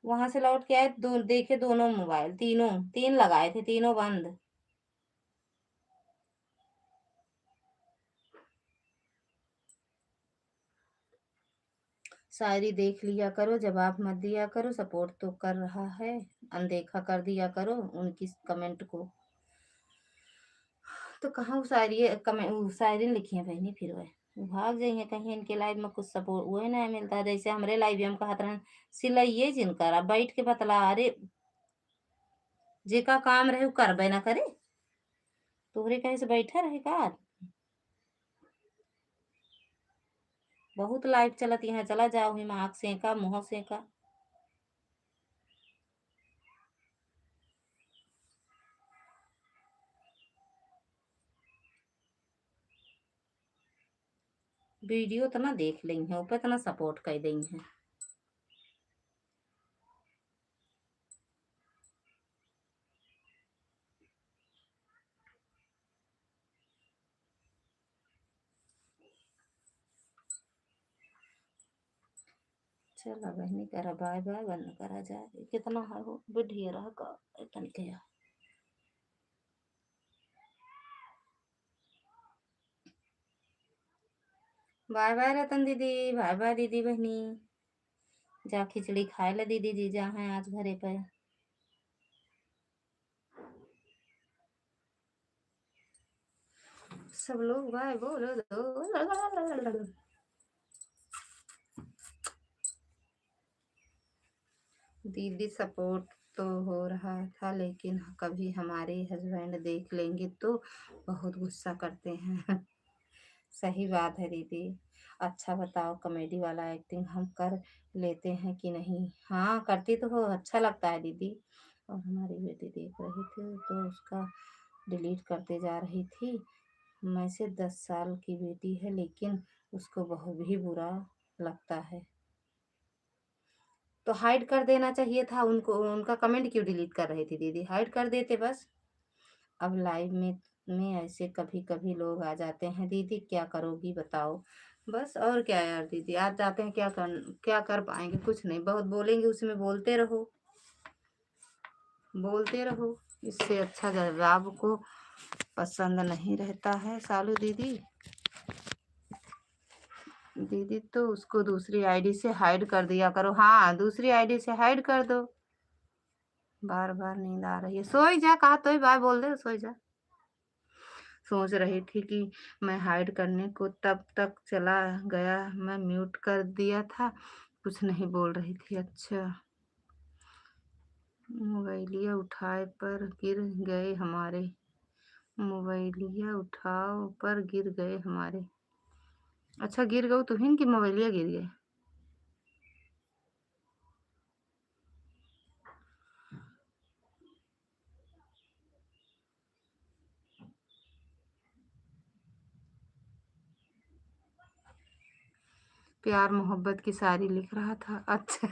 वहां से लौट के आए, दो, देखे दोनों मोबाइल, तीनों, तीन लगाए थे, तीनों बंद। शायरी देख लिया करो, जवाब मत दिया करो, सपोर्ट तो कर रहा है, अनदेखा कर दिया करो उनकी कमेंट को। तो कहाँ वो शायरी, कमे-, वो शायरी लिखी है बहनी, फिर वह वो भाग जाइए कहीं, इनके लाइव में कुछ सपोर्ट वही नहीं मिलता। जैसे हमरे लाइव में हम कहत रहन, सिलाइए जिन करा, बैठ के बतला, अरे जेका काम रहे वो करबे ना करे, तोहरे कहे से बैठा रहे का? बहुत लाइव चलत यहाँ, चला जाओ, हिम आँख सेका, मुँह सेका। वीडियो तो ना देख लें हैं, ऊपर इतना सपोर्ट कर दें हैं। चला बहनी, करा बाय बाय, बंद करा जाए। कितना है वो, बिढिया रहा का, इतन के है। बाय बाय रतन दीदी, बाय बाय दीदी बहनी। जा खिचड़ी खाए ला दीदी, जीजा हैं आज घरे पे। सब लोग बाय बोल दो। दीदी, सपोर्ट तो हो रहा था, लेकिन कभी हमारे हस्बैंड देख लेंगे तो बहुत गुस्सा करते हैं। सही बात है दीदी। अच्छा बताओ, कॉमेडी वाला एक्टिंग हम कर लेते हैं कि नहीं? हाँ, करती तो हो, अच्छा लगता है दीदी। और हमारी बेटी देख रही थी तो उसका डिलीट करते जा रही थी। मैं से दस साल की बेटी है, लेकिन उसको बहुत ही बुरा लगता है। तो हाइड कर देना चाहिए था उनको, उनका कमेंट क्यों डिलीट कर रही थी दीदी? हाइड कर देते बस। अब लाइव में, में ऐसे कभी-कभी लोग आ जाते हैं दीदी, क्या करोगी बताओ? बस और क्या यार दीदी, आ जाते हैं, क्या कर, क्या कर पाएंगे? कुछ नहीं, बहुत बोलेंगे, उसमें बोलते रहो, बोलते रहो, इससे अच्छा जवाब को पसंद नहीं रहता है सालू दीदी। दीदी तो उसको दूसरी आईडी से हाइड कर दिया करो। हाँ, दूसरी आईडी से हाइड कर दो। बार बार नींद आ रही है, सोई जा, कहा तो ही बाय बोल दे, सोई जा। सोच रही थी कि मैं हाइड करने को तब तक चला गया, मैं म्यूट कर दिया था, कुछ नहीं बोल रही थी। अच्छा, मोबाइलिया उठाए पर गिर गए हमारे, मोबाइलिया उठाओ पर गिर गए हमारे। अच्छा, गिर गऊ तुहिन कि मोबाइलिया गिर गए? प्यार मोहब्बत की शायरी लिख रहा था। अच्छा।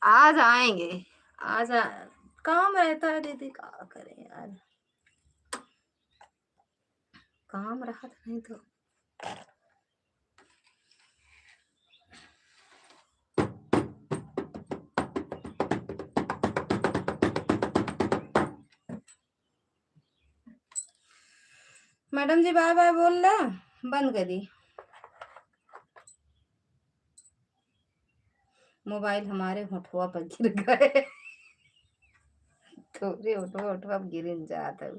आ जाएंगे, आ जा, काम रहता है दीदी, का करें यार, काम रहा था नहीं तो। मैडम जी बाय बाय बोल ला, बंद करी। मोबाइल हमारे होठवा पर गिर गए। तोरे होठवा, होठवा पर गिरिन जात है।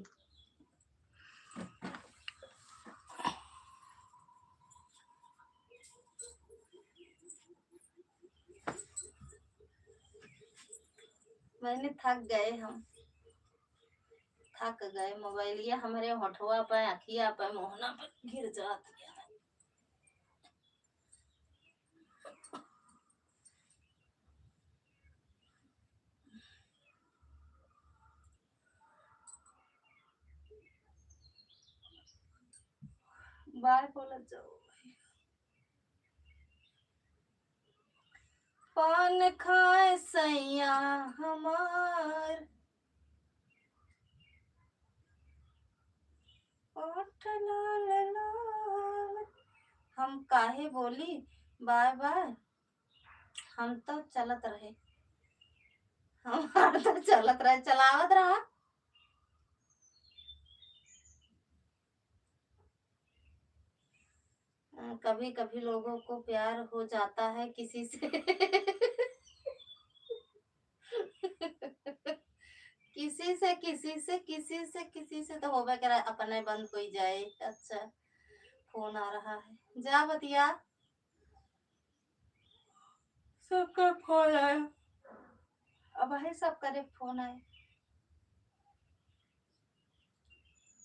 मैंने थक गए हम, थक गए। मोबाइलिया हमरे होठवा पे, अखिया पे, मोहना पे गिर जात है। बाय बोलत जाओ। पान खाए सैया हमार, ओठ लाल लाल। हम काहे बोली बाय बाय? हम तो चलत रहे, हमार तो चलत रहे, चलावत रहा। अ, कभी-कभी लोगों को प्यार हो जाता है किसी से। किसी से, किसी से, किसी से, किसी से तो होबे करे, अपने बंद कोई जाए। अच्छा, फोन आ रहा है, जा बतिया। सबका फोन आया। अब है सबकरे फोन आए।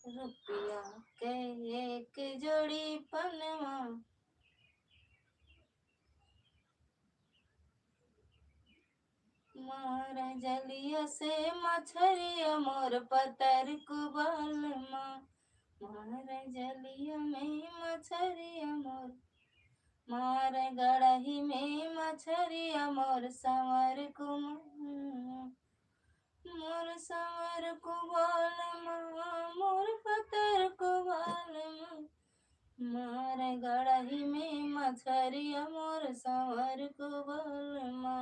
रुपया के एक जोड़ी पनवा, मार जलिया से मछरिया मोर पतर कुबल मा, मार जलिया में मछरिया मोर, मार गड़ही में मछरिया मोर संवर कुबल मा, मोर संवर कुबल मा, मोर पतर कुबल मा, मार गड़ही में मछरिया मोर संवर को बलमा।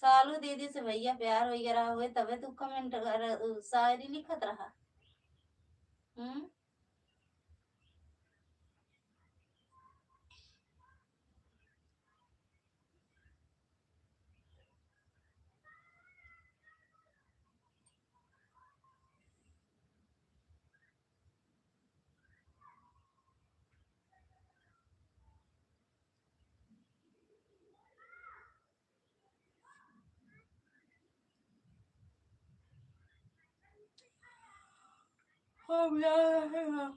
सालू दीदी से भैया प्यार वगैरह हुए तबे तू comment कर, उ, शायरी लिखत रहा। हम्म? हम जा रहे हैं,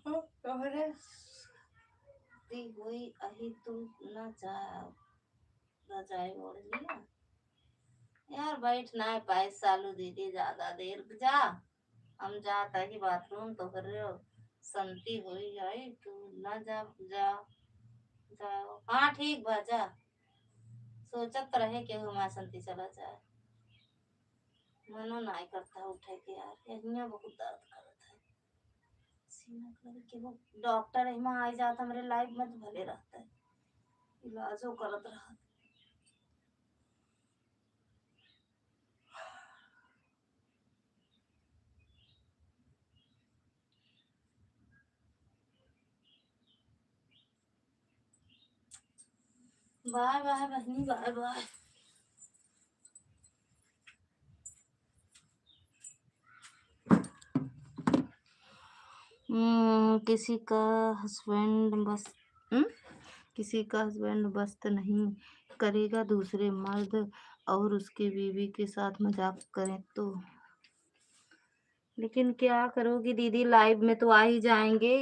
तोहरे दी हुई अही तू ना जा, रजाई ओढ़ लिया। यार, बैठ ना पाए सालू दीदी ज्यादा देर। जा, हम जात ही बाथरूम, तोहरे संती होई जाई, तू ना जा, जा, जाओ। हाँ, ठीक बा, जा। सोचत रहे केहू हमार संती चला जाए। मनो नाई करता उठे के यार, यहिया बहुत दर्द करत है। सीना करे केहू डॉक्टर एहमा आई जात हमरे लाइफ में तो भले रहता है, इलाजो करत रहत। बाय बाय बहनी, बाय बाय। हम्म, किसी का हस्बैंड बस, हम्म? किसी का हस्बैंड बस तो नहीं करेगा दूसरे मर्द और उसकी बीवी के साथ मजाक करें तो। लेकिन क्या करोगी दीदी, लाइव में तो आ ही जाएंगे।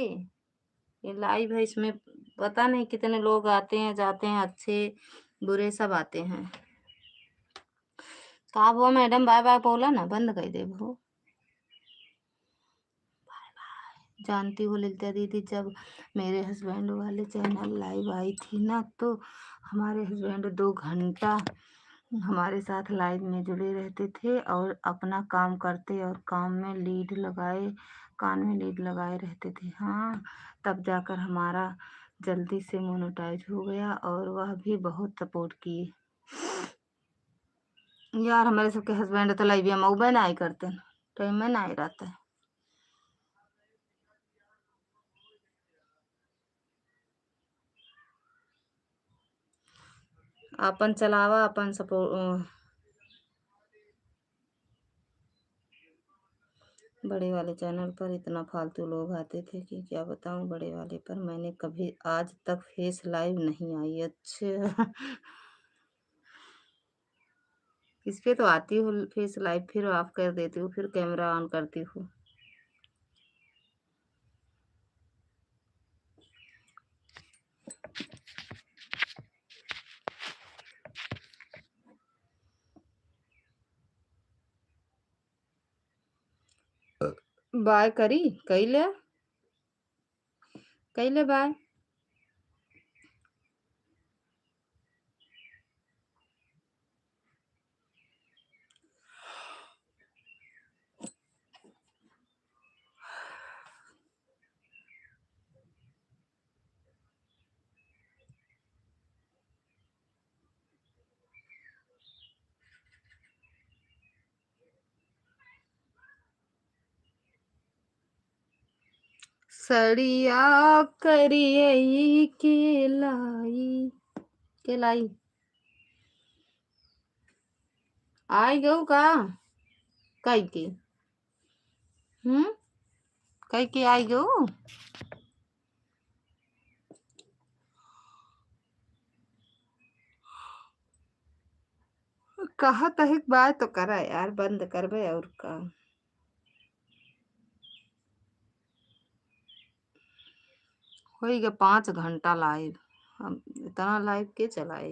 ये लाइव है, इसमें पता नहीं कितने लोग आते हैं, जाते हैं, अच्छे, बुरे सब आते हैं। का वो मैडम, बाय बाय बोला ना, बंद कर दे वो। जानती हो ललिता दीदी, जब मेरे हस्बैंड वाले चैनल लाइव आई थी ना, तो हमारे हस्बैंड दो घंटा हमारे साथ लाइव में जुड़े रहते थे और अपना काम करते और काम में लीड लगाए, कान में लीड लगाए रहते थे। हाँ, तब जाकर हमारा जल्दी से मोनेटाइज हो गया और वह भी बहुत सपोर्ट किए। यार, हमारे सबके हस्बैंड तो लाइव में मौबे ना आई करते, टाइम में ना आई रहते। अपन चलावा, अपन सपो-, अ, बड़े वाले चैनल पर इतना फालतू लोग आते थे कि क्या बताऊं, बड़े वाले पर मैंने कभी आज तक फेस लाइव नहीं आई। अच्छा। इस पे तो आती हूँ फेस लाइव, फिर ऑफ कर देती हूँ, फिर कैमरा ऑन करती हूँ। बाय करी, कइले, कइले बाय। सड़िया करियई के लाई, के लाई। आई गऊ का? कई के? हम्म? कई के आई गऊ? कहत है एक बात तो करा यार, बंद करबे और का। होई गए पाँच घंटा लाइव, हम इतना लाइव के चलाए?